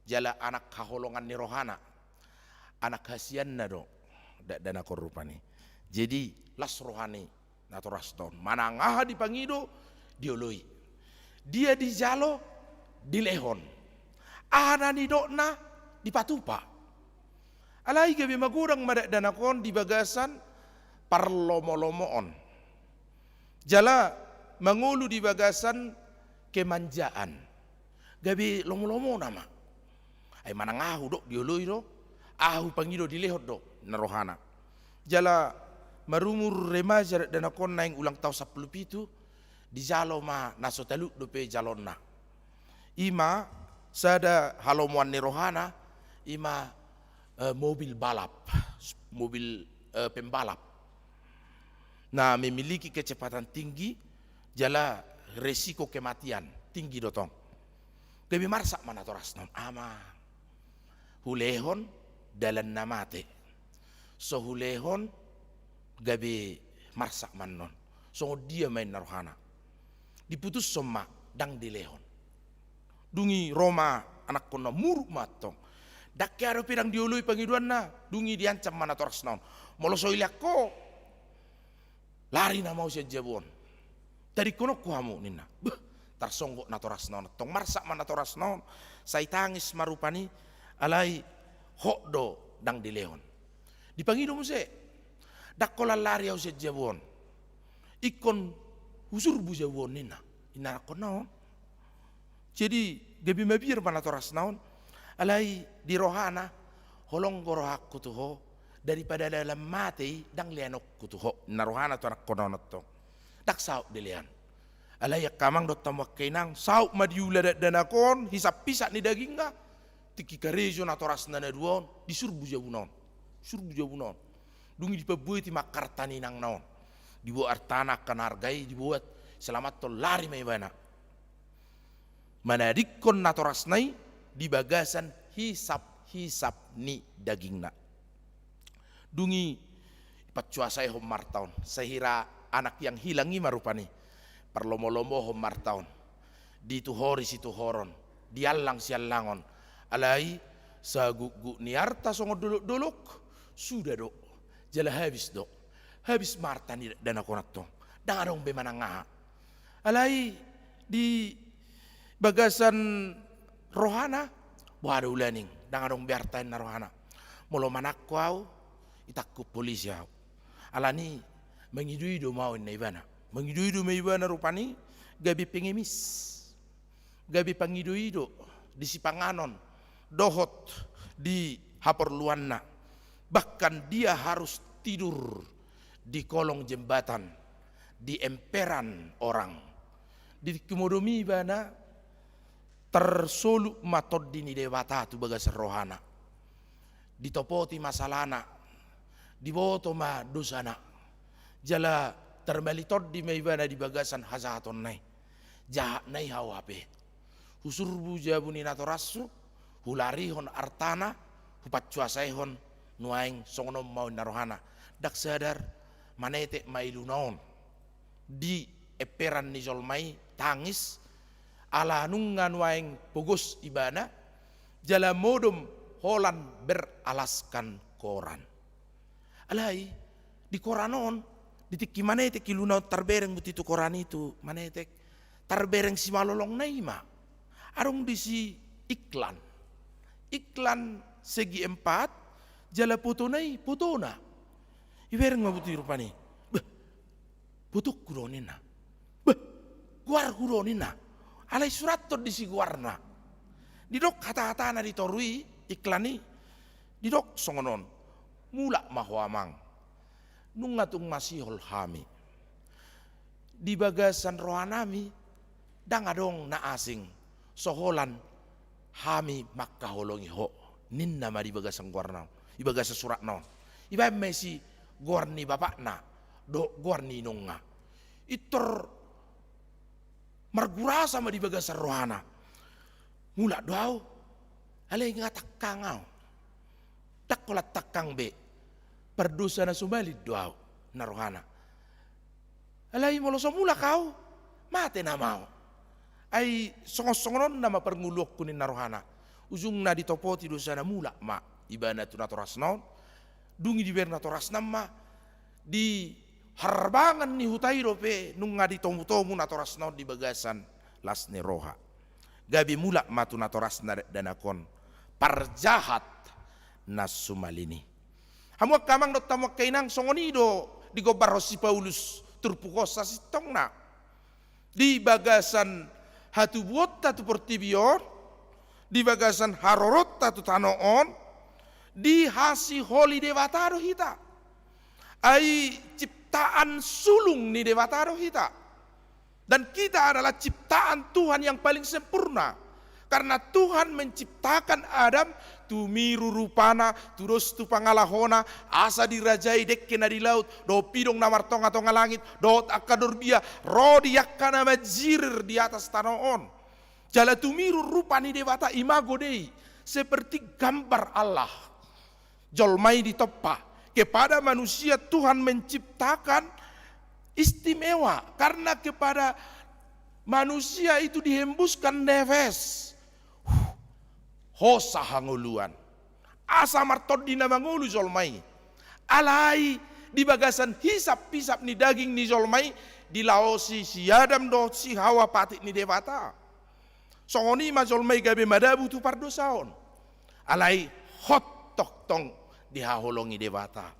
Jala anak haholongan ni rohana, anak hasianna do dakdanak on rupani. Jadi las roha ni natorasna on, manang aha dipangido dioloi. Dia dijalo dilehon. Aha na nidokna dipatupa. Alai gabe magodang ma dakdanak on di bagasan parlomo-lomoon. Jala mangolu di bagasan kemanjaan. Gabe lomo-lomona ma. Ai manang aha hudok dioloi do, aha hupangido dilehon do, ninna rohana. Jala marumur remaja dakdanak on naeng ulang taon sampulu pitu, dijalo ma na so talup dope jalonna. I ma sada halomoan ni rohana, i ma, eh, mobil balap, mobil, eh, pembalap. Na memiliki kecepatan tinggi, jala resiko kematian tinggi do tong. Gabe marsak ma natorasna on, amang. Hulehon dalan na mate. So hulehon gabe marsak ma annon. Songon dia ma ninna rohana. Diputushon ma ndang dilehon. Dung i ro ma anakkonna, muruk ma antong. Ndang hea dope ndang dioloi pangidoanna, dung i diancam ma natorasna on. Molo so ilean ho, lari nama ho sian jabu on. Tadingkononku hamu ninna. Beh, tarsonggot natorasna on antong, marsak ma natorasna on. Sai tangis ma rupani, alai hot do ndang dilehon. Dipangido muse. Ndang holan lari ahu sian jabu on. Ingkon husurbu jabu on ninna. Ninna anakkonna on. Jadi gabe mabiar ma natorasna on. Alai di rohana, holong do rohangku tu ho, daripada dalan mate i ndang leanonku tu ho, ninna rohana tu anakkonna on antong. Ndang saut dilean. Alai angka amang dohot hamu angka inang, saut ma diula dakdanak on, hisaphisap ni dagingna, tingki karejo natorasna na dua on, disurbu jabuna on. Surbu jabuna on. Dung i dipabuati ma angka arta ni inangna on. Dibuat artana angka na arga i, dibuat, diselamathon, lari ma ibana. Manadingkon natorasna i di bagasan hisaphisap ni dagingna. Dung i dipansuasaihon ma arta on, sahira anak yang hilang i ma rupani. Parlomolomohon ma arta on. Dituhori situhoron, diallang siallangon. Alai sagukguk ni arta songon dolokdolok, suda do. Jala habis do. Habis ma arta ni dakdanak on antong. Ndang adong be manang aha. Alai di bagasan rohana, boha do ulaning, ndang adong be arta, ninna rohana. Molo manangko au, ditangkup polisi au. Alani mangidoido ma au, ninna ibana. Mangidoido ma ibana rupani, gabe pengemis. Gabe pangidoido di sipanganon dohot di haporluanna. Bahkan dia harus tidur di kolong jembatan, di emperan orang. Di tingki modom i ibana, tarsolup ma Tondi ni Debata tu bagasan rohana. Ditopoti ma salana, diboto ma dosana. Jala tarmali tondi ma ibana di bagasan hajahatonna i. Jahat nai hau hape. Husurbu jabu ni natorashu, hularihon artana, hupansuasaihon, nuaeng songon on ma au, ninna rohana. Ndang sadar, manetek ma iluna on. Di emperan ni jolma i tangis, ala nunga nuaeng pogos ibana, jala modom holan beralaskan koran. Alai, di koran on, di tingki manetek iluna on, tarbereng buti tu koran i tu manetek, tarbereng simalolongna i ma. Adong disi iklan. Iklan segi empat, jala fotona i, fotona. Ibereng ma buti rupani. Bah, fotongku do, ninna. Bah, goarhu do, ninna. Alai surathon disi goarna. Didok hatahatana di toru i, iklan i. Didok songon on. Mulak ma ho, amang. Nunga tung masihol hami. Di bagasan rohanami, ndang adong na asing so holan hami mangkaholongi ho, ninna ma di bagasan goarna on, di bagasan suratna on. Ibaen ma disi goar ni bapakna dohot goar ni inongna. Pintor margurasa ma di bagasan rohana. Mulak do au, alai nga tangkang au. Ndang holan tangkang be, pardosa na so malin do au, ninna rohana. Alai molo so mulak au, mate nama au. Ai songon-songon on nama parngoluonku, ninna rohana. Ujungna ditopoti dosana, mulak ma ibana tu natorasna on. Dung i dibereng natorasna ma, di harbangan ni huta i dope nunga ditomu-tomu natorasna on di bagasan las ni roha. Gabe mulak ma tu natorasna dakdanak on parjahat na sumalin i. Hamu angka amang dohot hamu angka inang, songon i do digombarhon si Paulus turpuk on sasintongna. Di bagasan hatubuonta tu portibi on, di bagasan haroronta tu tano on, dihasiholi Debata do hita. Ai ciptaan sulung ni Debata do hita. Dan kita adalah ciptaan Tuhan yang paling sempurna. Karena Tuhan menciptakan Adam, tumiru rupana, tudos tu pangalahona, asa dirajai dengke na di laut, dohot pidong na martonga-tonga langit, dohot angka dorbia, ro di angka na manjirir di atas tano on. Jala tumiru rupa ni Debata, imago Dei, seperti gambar Allah. Jolma i ditompa. Kepada manusia Tuhan menciptakan istimewa, karena kepada manusia itu dihembuskan nefes. Huh, hosa hangoluan. Asa martondi na mangolu jolma i. Alai di bagasan hisap-hisap ni daging ni jolma i, dilaosi si Adam dohot si Hawa patik ni Debata. Songon i ma jolma i gabe madabu tu pardosaon. Alai hot tongtong dihaholongi Debata.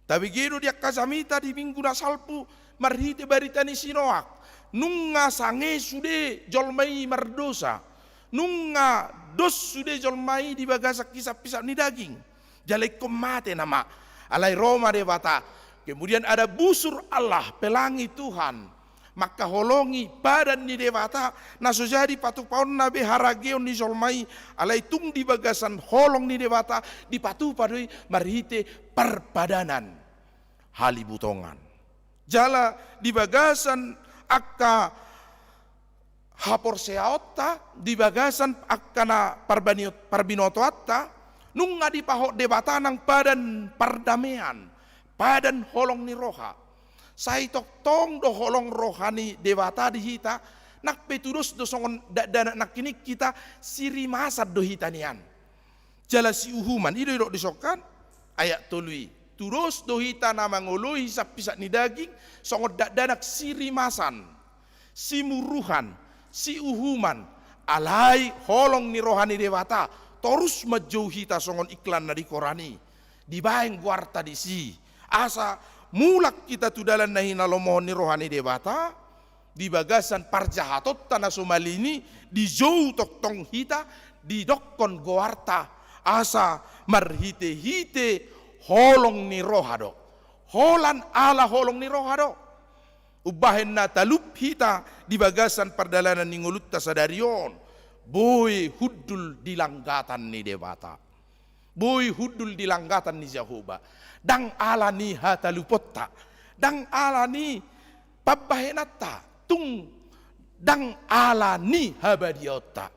Tabege do di angka jamita di minggu na salpu marhite barita ni si Noak. Nunga sange sude jolma i mardosa. Nunga dos sude jolma i di bagasan hisap-hisap ni daging. Jala ingkon mate nama. Alai ro ma Debata. Kemudian ada busur Allah, pelangi Tuhan. Mangkaholongi padan ni Debata, na so jadi patupaonna be harageon ni jolma i, alai tung di bagasan holong ni Debata, dipatupa do i marhite parpadanan halibutongan. Jala di bagasan angka haporseaonta, di bagasan angka na parbaniot-, parbinotoanta, nunga dipahot Debata nang padan pardamean, padan holong ni roha. Sai tongtong do holong roha ni Debata di hita, nang pe tudos do songon dakdanak nangkining hita, sirimasan do hita nian. Jala siuhuman, i do didok dison kan? Ayat tolu i. Tudos do hita na mangoloi hisap-hisap ni daging, songon dakdanak sirimasan, simuruhan, siuhuman, alai holong ni roha ni Debata, torus manjou hita songon iklan na di koran i. Dibaen goarta disi. Asa mulak hita tu dalan na hinalomohon ni roha ni Debata, di bagasan parjahatonta na so malini, dijou tongtong hita, didokkon goarta, asa marhite-hite holong ni roha do. Holan ala holong ni roha do. Umbahen na talup hita di bagasan pardalanan ni ngolunta sadari on, boi hundul di langgatan ni Debata. Boi hundul di langgatan ni Jahowa. Ndang ala ni hataluponta. Ndang ala ni pambahenanta. Tung ndang ala ni habadiaonta.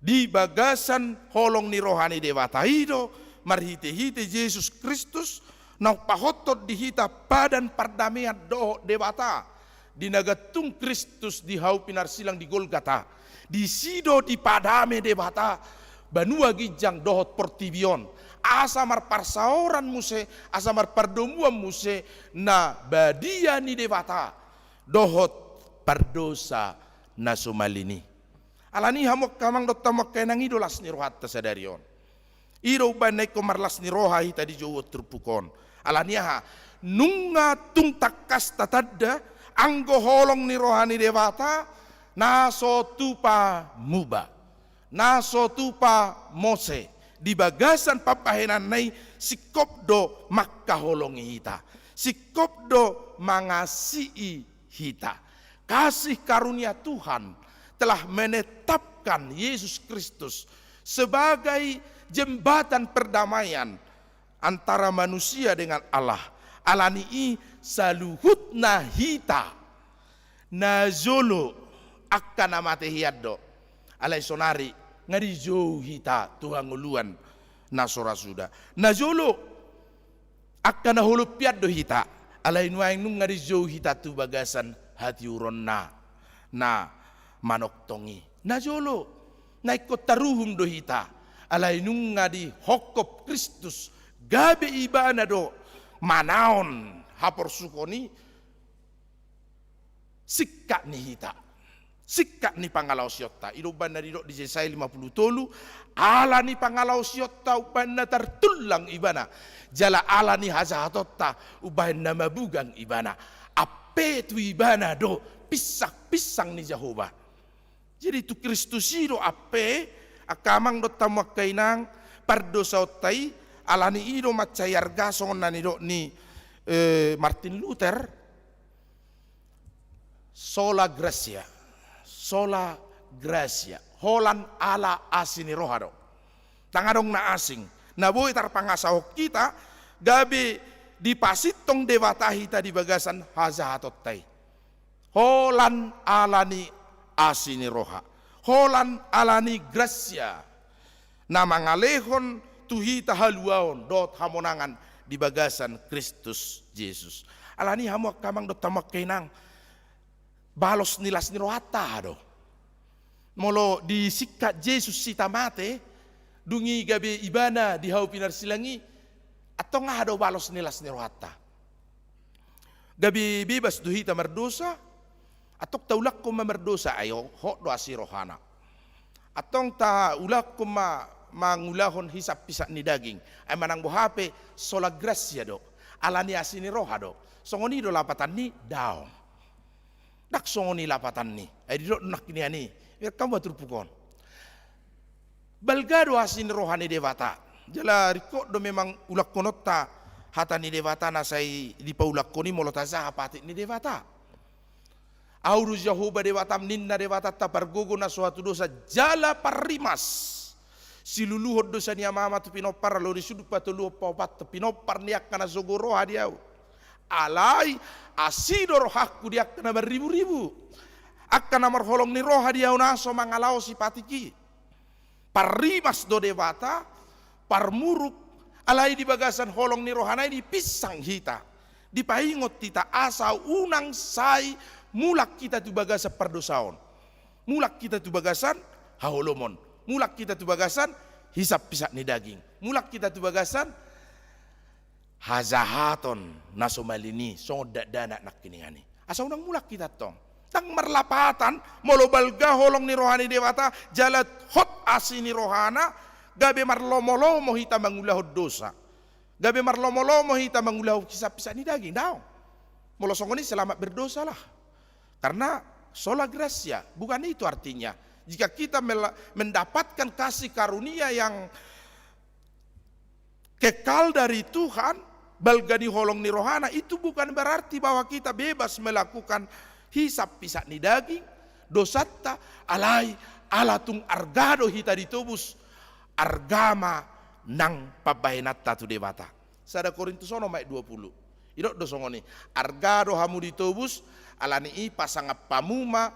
Di bagasan holong ni roha ni Debata i do, marhite-hite Jesus Kristus, na umpahothon di hita padan pardamean dohot Debata. Di na gantung Kristus di hau pinarsilang di Golgata. Disi do dipadame Debata banua ginjang dohot portibi on. Asa marparsaoran muse, asa marpardomuan muse na badia ni Debata dohot pardosa na so malini. Alani i hamu angka amang dohot hamu angka inang, i do las ni rohanta sadari on. I do umbahen na ingkon marlas ni roha hita di jouon turpuk on. Alani aha? Nunga tung tangkas tatanda anggo holong ni roha ni Debata na so tupa muba, na so tupa mose di bagasan pambahenanna i, singkop do mangkaholongi hita, singkop do mangasii hita. Kasih karunia Tuhan telah menetapkan Yesus Kristus sebagai jembatan perdamaian antara manusia dengan Allah. Alani i saluhutna hita na jolo angka na mate hian do. Alai sonari nga dijou hita tu hangoluan na so ra suda. Na jolo angka na holop hian do hita, alai nuaeng nunga dijou hita tu bagasan hatiuronna na manongtong i. Na jolo, na ingkon taruhum do hita, alai nunga dihongkop Kristus, gabe Ibana do manaon haporsukon i, singkat ni hita, singkat ni pangalaosionta. I do umbahen na didok di Jesaya lima pulu tolu, ala ni pangalaosionta umbahen na tartullang Ibana, jala ala ni hajahatonta umbahen na mabugang Ibana. Ampe tu Ibana do pinsang-pinsang ni Jahowa. Jadi tu Kristus i do ampe, angka amang dohot hamu angka inang, pardosaonta i. Alani i do mansai arga songon na nidok ni, eh, Martin Luther, sola gratia, sola gratia, holan ala asi ni roha do. Ndang adong na asing, na boi tarpangasahon hita, gabe dipasintong Debata hita di bagasan hajahatonta i. Holan ala ni asi ni roha, holan ala ni gratia na mangalehon tu hita haluaon dohot hamonangan di bagasan Kristus Jesus. Alani i hamu angka amang dohot hamu angka inang, balos ni las ni rohanta aha do? Molo disingkat Jesus hita mate, dung i gabe Ibana di hau pinarsilang i, antong aha do balos ni las ni rohanta? Gabe bebas do hita mardosa, antong taulakhon ma mardosa, ai hot do asi rohana. Antong taulakhon ma mangulahon hisap-hisap ni daging, ai manang boha pe sola gratia do, ala ni asi ni roha do. Songon i do lapatan ni? Daong. Ndang songon i lapatan ni. Ai didok do nangkin i, berkamu turpuk on. Balga do asi ni roha ni Debata. Jala ringkot do memang ulangkononta hata ni Debata na sai dipaulangkon i molo tajaha patik ni Debata. Ahu do Jahowa Debatam, ninna Debatanta, pargogo na so hatudosan jala parrimas. Siluluhon dosa ni ama-ama tu pinompar, laho di sundut patoluhon paopathon pinompar ni angka na sogo roha di ahu. Alai asi do rohangku di angka na marriburibu, angka na marholong ni roha di ahu na so mangalaosi patik i. Parrimas do Debata, parmuruk, alai di bagasan holong ni rohana i dipinsang hita, dipaingot hita asa unang sai mulak hita tu bagasan pardosaon, mulak hita tu bagasan haholomon, mulak hita tu bagasan hisap-hisap ni daging, mulak hita tu bagasan hajahaton na so malin i songon dakdanak nangkiningan i. Asa unang mulak hita tong. Ndang marlapatan molo balga holong ni roha ni Debata jala hot asi ni rohana, gabe marlomo-lomo hita mangulahon dosa, gabe marlomo-lomo hita mangulahon hisap-hisap ni daging, daong. Molo songon i, selamat berdosalah. Karena sola gratia, bukan itu artinya. Jika kita mela-, mendapatkan kasih karunia yang kekal dari Tuhan, balga ni holong ni rohana, itu bukan berarti bahwa kita bebas melakukan hisap-hisap ni daging, dosanta, alai ala tung arga do hita ditobus, arga ma nang pambahenanta tu Debata. Sada Korintus onom ayat dua puluh. Didok do songon i, arga do hamu ditobus, ala ni i pasangap hamu ma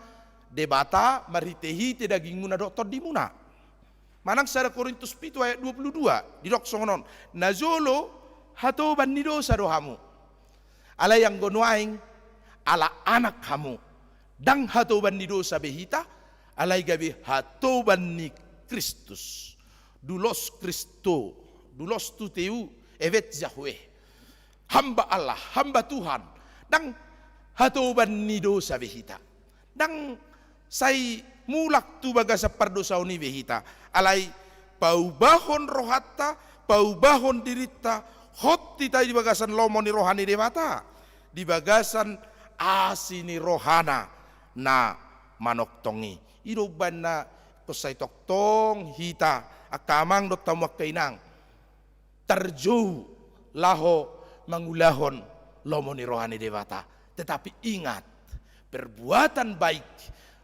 Debata marhite-hite dagingmuna dohot tondimuna. Manang sada Korintus pitu ayat dua puluh dua, didok songon on, najolo hatoban ni dosa do hamu. Alai anggo nuaeng ala anak hamu, ndang hatoban ni dosa be hita, alai gabe hatoban ni Kristus. Doulos Christo, doulos tu theou, evet Yahweh. Hamba Allah, hamba Tuhan, ndang hatoban ni dosa be hita. Ndang sai mulak tu bagasan pardosaon i be hita. Alai paubahon rohanta, paubahon dirinta, hot hita di bagasan lomo ni roha ni Debata, di bagasan asi ni rohana na manongtong i. I do umbahen na ingkon sai tongtong hita angka amang dohot hamu angka inang tarjou laho mangulahon lomo ni roha ni Debata. Tetapi ingat, perbuatan baik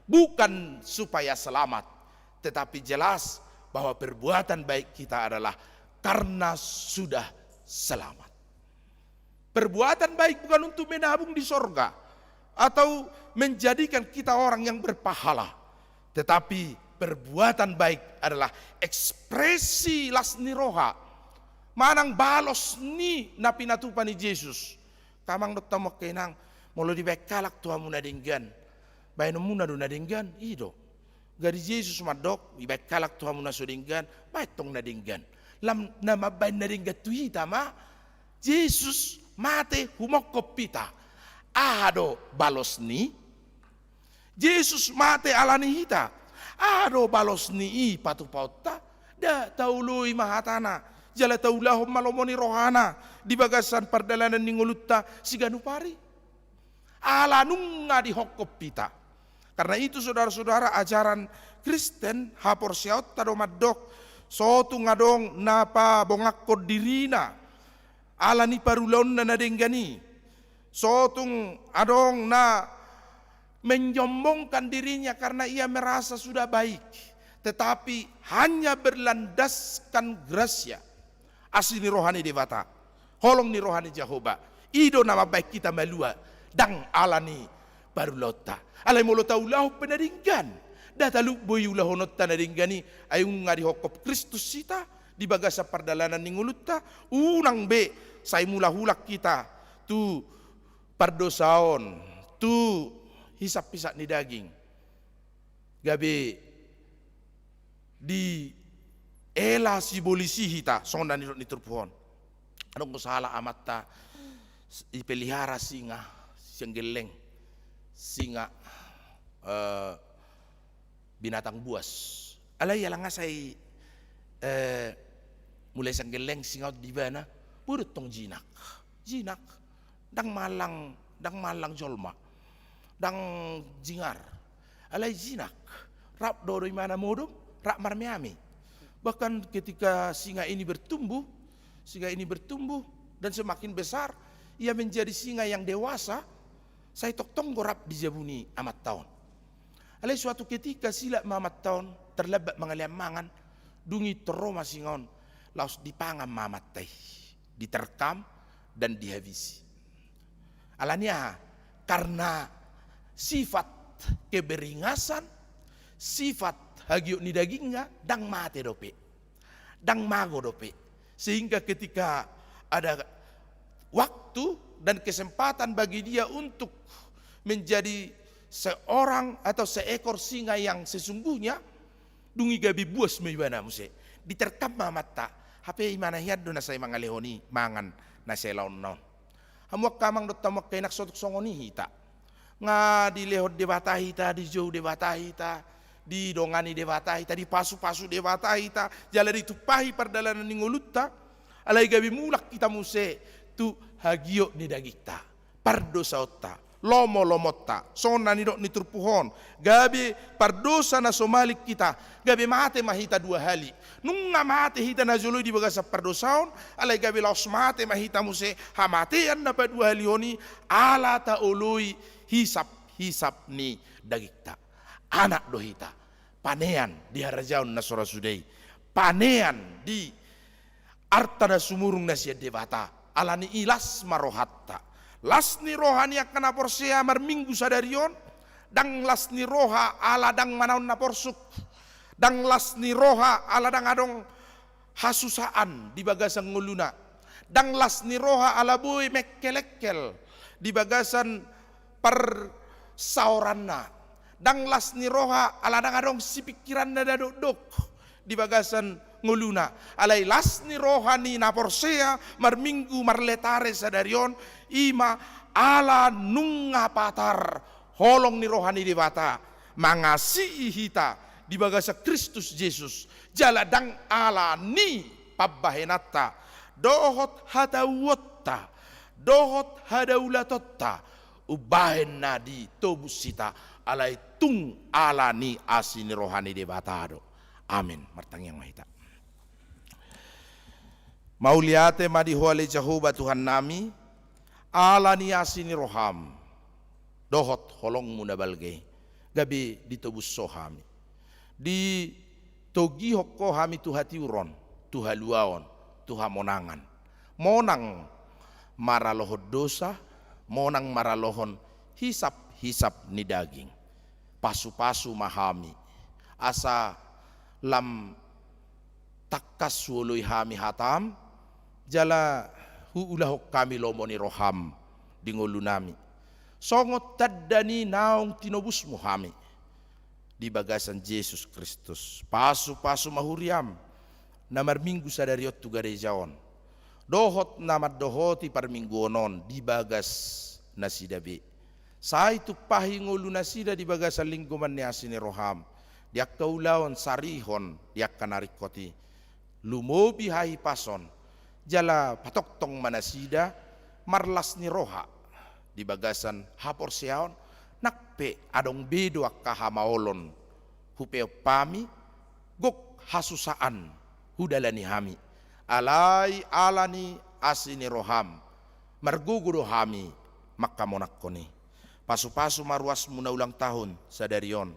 bukan supaya selamat, tetapi jelas bahwa perbuatan baik kita adalah karena sudah selamat. Perbuatan baik bukan untuk menabung di sorga atau menjadikan kita orang yang berpahala. Tetapi perbuatan baik adalah ekspresi las ni roha manang balos ni na pinatupa ni Jesus. Angka amang dohot hamu angka inang, molo dibaen halak tu hamu na denggan, baenonmuna do na denggan? I do. Gari Jesus mandok, dibaen halak tu hamu na so denggan, baen tong na denggan. Lam na mambaen na denggan tu hita ma Jesus mate humongkop hita. Aha do balos ni Jesus mate ala ni hita? Aha do balos ni i patupaonta? Nda taoloi ma hatana jala taulahon ma lomo ni rohana di bagasan pardalanan ni ngolunta siganup ari? Ala nunga dihongkop hita. Karena itu, saudara-saudara, ajaran Kristen, haporseaonta do mandok, so tung adong na pabongahon dirina ala ni parulaonna na denggan i. So tung adong na menyombongkan dirinya karena ia merasa sudah baik, tetapi hanya berlandaskan grasia. Asi ni roha ni Debata, holong ni roha ni Jahowa, i do na mambaen hita malua, ndang ala ni parulaonta. Alai molo taulahon pe na denggan, nda talup boi ulahononta na denggan i, ai nunga dihongkop Kristus hita di bagasan pardalanan ni ngolunta. Unang be sai mulak-ulak hita tu pardosaon, tu hisap-hisap ni daging, gabe diela sibolis i hita, songon na nidok ni turpuk on. Adong do sahalak amanta, dipelihara singa sian gelleng, singa, eh, binatang buas. Alai ala nga sai, eh, mulai sian gelleng singa on di ibana, boi do tong jinak. Jinak. Ndang mallang, ndang mallang jolma. Ndang jingar. Alai jinak. Rap do, do imana modom, rap marmeami. Bahkan ketika singa ini bertumbuh, singa ini bertumbuh dan semakin besar, ia menjadi singa yang dewasa, sai tongtong do rap di jabu ni amanta on. Alai suatu ketika silap ma amanta on, terlambat mangalean mangan, dung i tor ro ma singa on, laos dipangan ma amanta i, diterkam dan dihabisi. Alani aha? Karna sifat keberingasan, sifat hagiot ni dagingna, ndang mate dope, ndang mago dope. Sehingga ketika ada waktu dan kesempatan bagi dia untuk menjadi seorang atau seekor singa yang sesungguhnya, dung i gabe buas ma ibana muse. Diterkam ma amanta, hape ibana hian do na sai mangalehon i mangan na sai laonna on. Hamu angka amang dohot hamu angka inang, sotung songon i hita. Nga dilehon Debata hita, dijou Debata hita, didongani Debata hita, dipasupasu Debata hita, jala ditumpahi pardalanan ni ngolunta, alai gabe mulak hita muse tu hagiot ni dagingta, pardosaonta, lomolomonta, songon na nidok ni turpuk on, gabe pardosa na so malik hita, gabe mate ma hita dua hali. Nunga mate hita na jolo i di bagasan pardosaon, alai gabe laos mate ma hita muse, hamatean na paduahalihon i, ala taoloi hisaphisap ni dagingta. Anak do hita, panean di harajaon na so ra suda i, panean di arta na sumurung na sian Debata. Alani i las ma rohanta. Las ni roha ni angka na porsea marminggu sadari on, ndang las ni roha ala ndang manaon na porsuk, ndang las ni roha ala ndang adong hasusaan di bagasan ngoluna, ndang las ni roha ala boi mengkelengkel di bagasan parsaoranna, ndang las ni roha ala ndang adong sipingkiranna na dokdok di bagasan ngoluna. Alai las ni roha ni na porsea marminggu marletare sadari on, i ma ala nunga patar holong ni roha ni Debata mangasii hita di bagasan Kristus Jesus, jala ndang ala ni pambahenanta dohot hatauonta dohot hadaulatonta umbahen na ditobus hita, alai tung ala ni asi ni roha ni Debata do. Amin. Martangiang ma hita. Mauliate ma di Ho ale Jahowa Tuhannami, ala ni asi ni roham dohot holongmu na balga i, gabe ditobus Ho hami. Ditogihon Ho hami tu hatiuron, tu haluaon, tu hamonangan. Monang maralohon dosa, monang maralohon hisaphisap ni daging. Pasupasu ma hami, asa lam tangkas huoloi hami hatam, jala huulahon hami lomo ni roham di ngolunami, songon tanda ni naung tinobusmu hami di bagasan Jesus Kristus. Pasupasu ma huriam na marminggu sadari on tu gareja on, dohot na mandohoti parmingguon on di bagas nasida be. Sai tumpahi ngolu nasida di bagasan linggoman ni asi ni roham, di angka ulaon sarihon di angka na ringkot i. Lumobi hahipason, jala patongtong ma nasida marlas ni roha di bagasan haporseaon, nang pe adong be do angka hamaolon hupeop hami, gok hasusaan hudalani hami. Alai ala ni asi ni roham, margogo do hami mangkamonangkon i. Pasupasu ma ruasmu na ulang tahun sadari on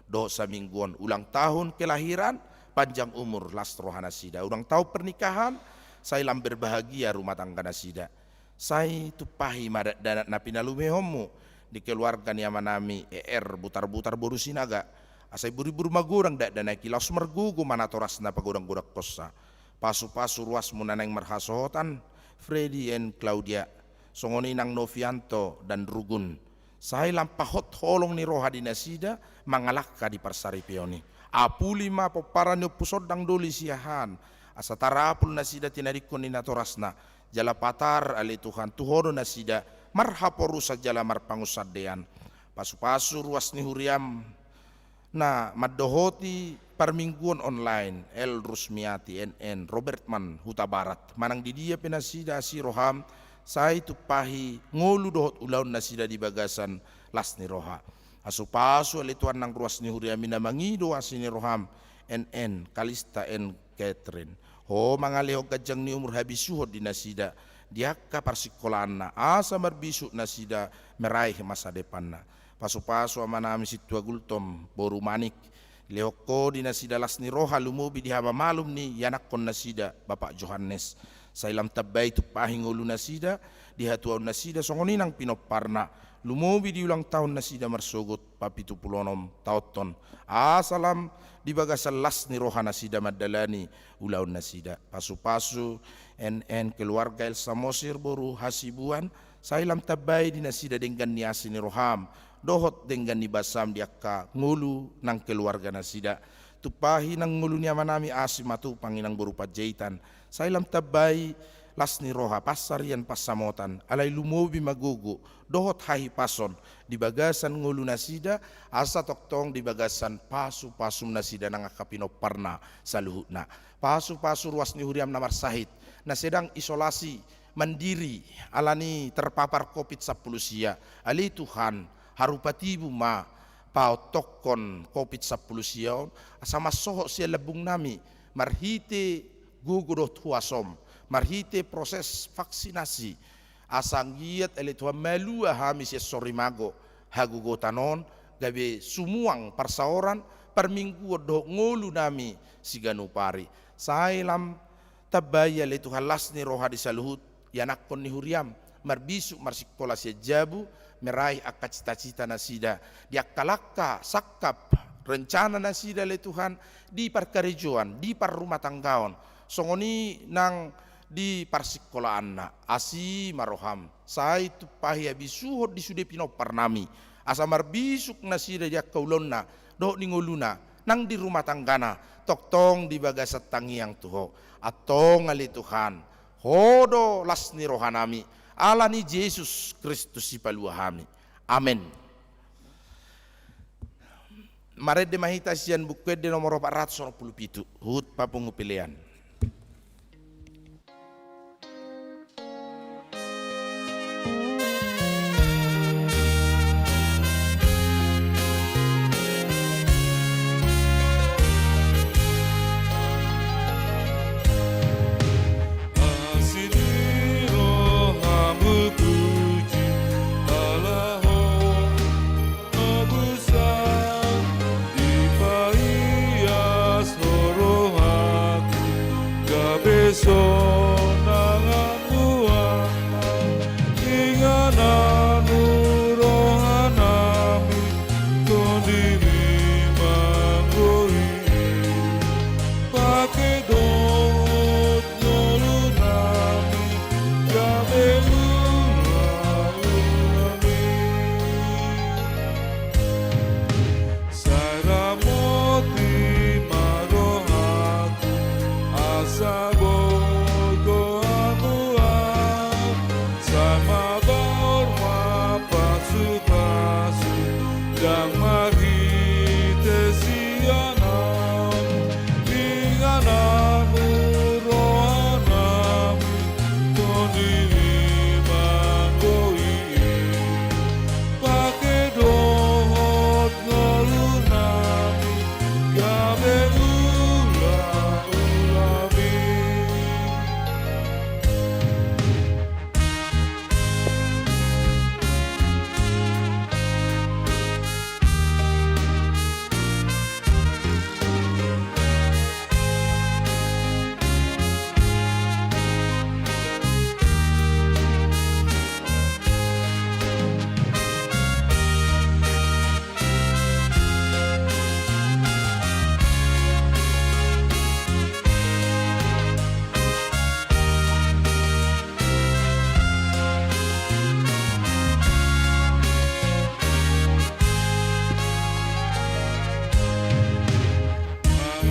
dohot saminggu on, ulang tahun kelahiran, panjang umur, las roha nasida. Ulang tahun pernikahan, sai lam berbahagia rumah tangga nasida. Sai tumpahi ma dakdanak na pinalumehonmu di keluarga ni amanami E R Butarbutar boru Sinaga. Asa iburibur magodang dakdanak i, laos margogo ma natorasna pagodanggodangkonsa. Pasupasu ruasmu na naeng marhasohotan, Freddy and Claudia, songon i nang Novianto dan Rugun. Sai lam pahot holong ni roha di nasida mangalangka di parsaripeon i. Apuli ma pomparan ni Ompu Sondang Doli Siahaan, asa tarapul nasida tinadingkon ni natorasna, jala patar ale Tuhan tu Ho do nasida marhaporusan jala marpangunsandean. Pasupasu ruas ni huriam na mandohoti parmingguon online, L Rusmiati, N N, Robertman, Hutabarat, manang di dia pe nasida asi roham, sai tumpahi ngolu dohot ulaon nasida di bagasan las ni roha. Pasupasu ale Tuhan nang ruas ni huriam i na mangido asi ni roham, N N, Kalista, N Catherine. Ho mangalehon ganjang ni umur habisuhon di nasida di angka parsikolaanna, asa marbisuk nasida meraih masa depanna. Pasupasu amanami Sintua Gultom boru Manik, lehon Ho di nasida las ni roha lumobi di hamamalum ni ianakkon nasida Bapak Johannes. Sai lam tambai tumpahi ngolu nasida di hatuaon nasida songon i nang pinomparna, lumobi di ulang taon nasida marsogot papitu pulu onom taonhon. Asa lam di bagasan las ni roha nasida mandalani ulaon nasida. Pasupasu N N keluarga El Samosir boru Hasibuan, sai lam tambai di nasida denggan ni asi ni roham dohot denggan ni basam di angka ngolu nang keluarga nasida. Tumpahi nang ngolu ni amanami Asi Matupang, Inang boru Panjaitan, sai lam tambai las ni roha, pansarian, pansamotan, alai lumobi ma gogo dohot hahipason di bagasan ngolu nasida, asa tongtong di bagasan pasupasum nasida nang angka pinomparna saluhutna. Pasupasu ruas ni huriam na marsahit, na sedang isolasi mandiri alani terpapar covid sampulu sia. Ale Tuhan, haru patibu ma paontokkon covid sampulu sia on, asa mansohot sian lambungnami marhite gogo dohot huasom, marhite proses vaksinasi, asa anggiat ale Tuhan malua hami sian sorimago hagogotan on, gabe sumuang parsaoran, parmingguon dohot ngolunami siganup ari. Sai lam tambai ale Tuhan las ni roha di saluhut ianakkon ni huriam, marbisuk marsikola sian jabu, meraih angka cita-cita nasida, di angka langka sangkap rencana nasida ale Tuhan, di parkarejoan, di parrumatanggaon, songon i nang di parsikolaanna. Asi ma roham, sai tumpahi habisuhon di sude pinomparnami, asa marbisuk nasida di angka ulaonna dohot di ngoluna nang di rumah tanggana, tongtong di bagasan tangiang tu Ho. Antong ale Tuhan, Ho do las ni rohanami, alani Jesus Kristus Sipalua hami. Amen. Marende ma hita sian Buku Ende nomor opat ratus onom pulu pitu, huhut papungu pelean. Asi ni roham puji, ala Ho mabusa, dipaias Ho rohaku, gabe sonang ahu. Inganan Ho rohanami, tondimi ma Ho i, pake dohot ngolunami, gabe ulaonami. Sai ramoti ma rohaku, asa boi Ho hamu ahu, sai mabaor ma pasupasu, ndang marhite sian ahu. Inganan Ho rohanami, tondimi ma Ho i, pake dohot ngolunami, gabe ulaonami.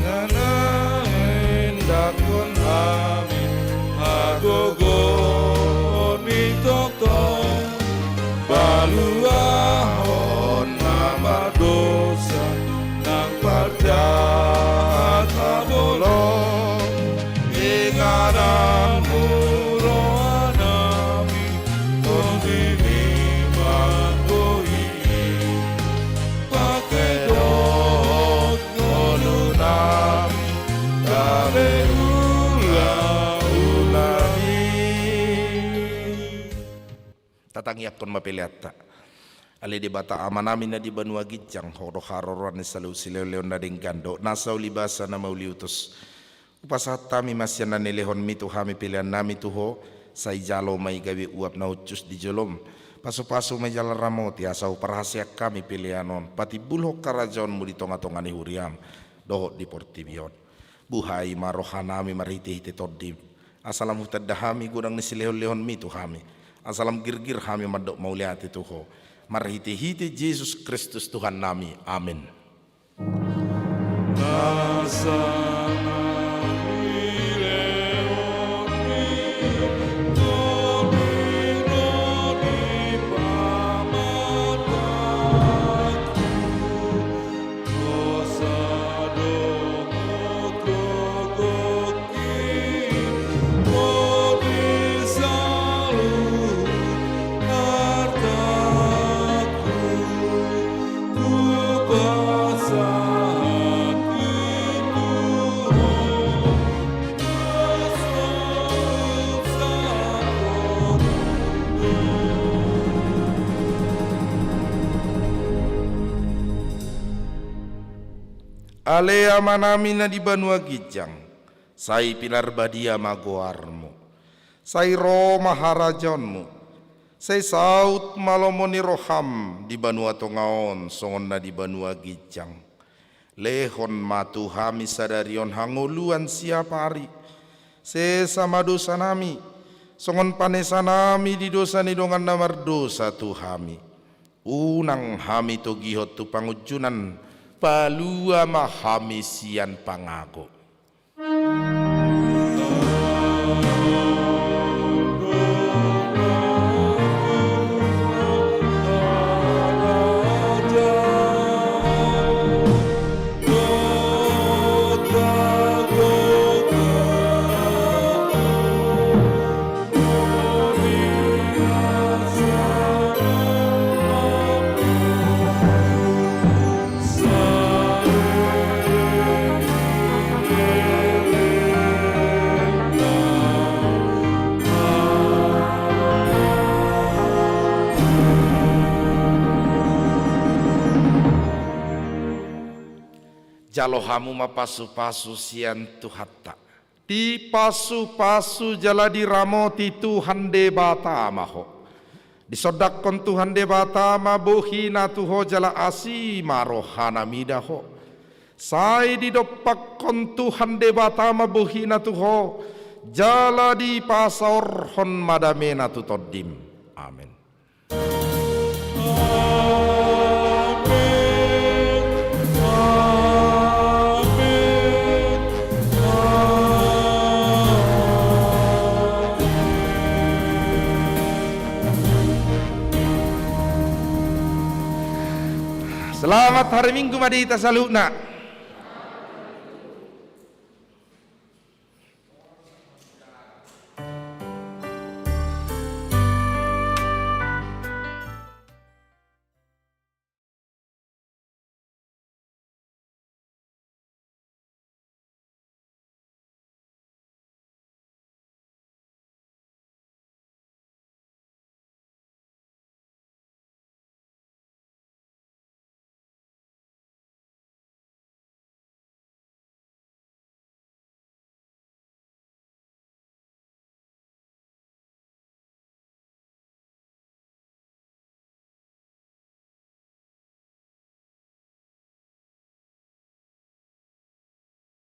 Manang na endahon hami hagogoonmi tongtong, paluahon na mardosa nang parjahat habolon. Inganan Ho rohanami, tondimi ma Ho i, pake dohot ngolunami, gabe Tangiangkon ma peleanta. Ale Debata Amanami na di banua ginjang, Ho do haroroan ni saluhut silehonlehon na denggan dohot na saulibasa na mauliutus. Hupasahat hami ma sian na nilehonMi tu hami peleannami tu Ho, sai jalo ma i gabe uap na hushus di jolom. Pasupasu ma i jala ramoti asa huparhaseang hami pelean on patimbulhon harajaonMu di tongatonga ni huriaM dohot di portibi on. Buhai ma rohanami marhitehite TondiM, asa lam hutanda hami godang ni silehonlehonMi tu hami, asa lam girgir hami mandok mauliate tu Ho. Marhitehite Jesus Kristus Tuhannami. Amen. Ale Amanami na di banua ginjang, sai pinarbadia ma goarMu. Sai ro ma harajaonMu. Sai saut ma lomo ni rohaM di banua tonga on songon na di banua ginjang. Lehon ma tu hami sadari on hangoluan siapari. Sesa ma dosanami, songon panesanami di dosa ni dongan na mardosa tu hami. Unang hami togihon tu pangunjunan, palua ma hami sian pangago. Jalo hamu ma pasupasu sian Tuhanta. Dipasupasu jala diramoti Tuhan Debata ma ho. Disondangkon Tuhan Debata ma bohina tu ho jala asi ma rohana mida ho. Sai didompakkon Tuhan Debata ma bohina tu ho, jala dipasaorhon ma damena tu tondim. Amen. Selamat hari Minggu ma di hita saluhutna.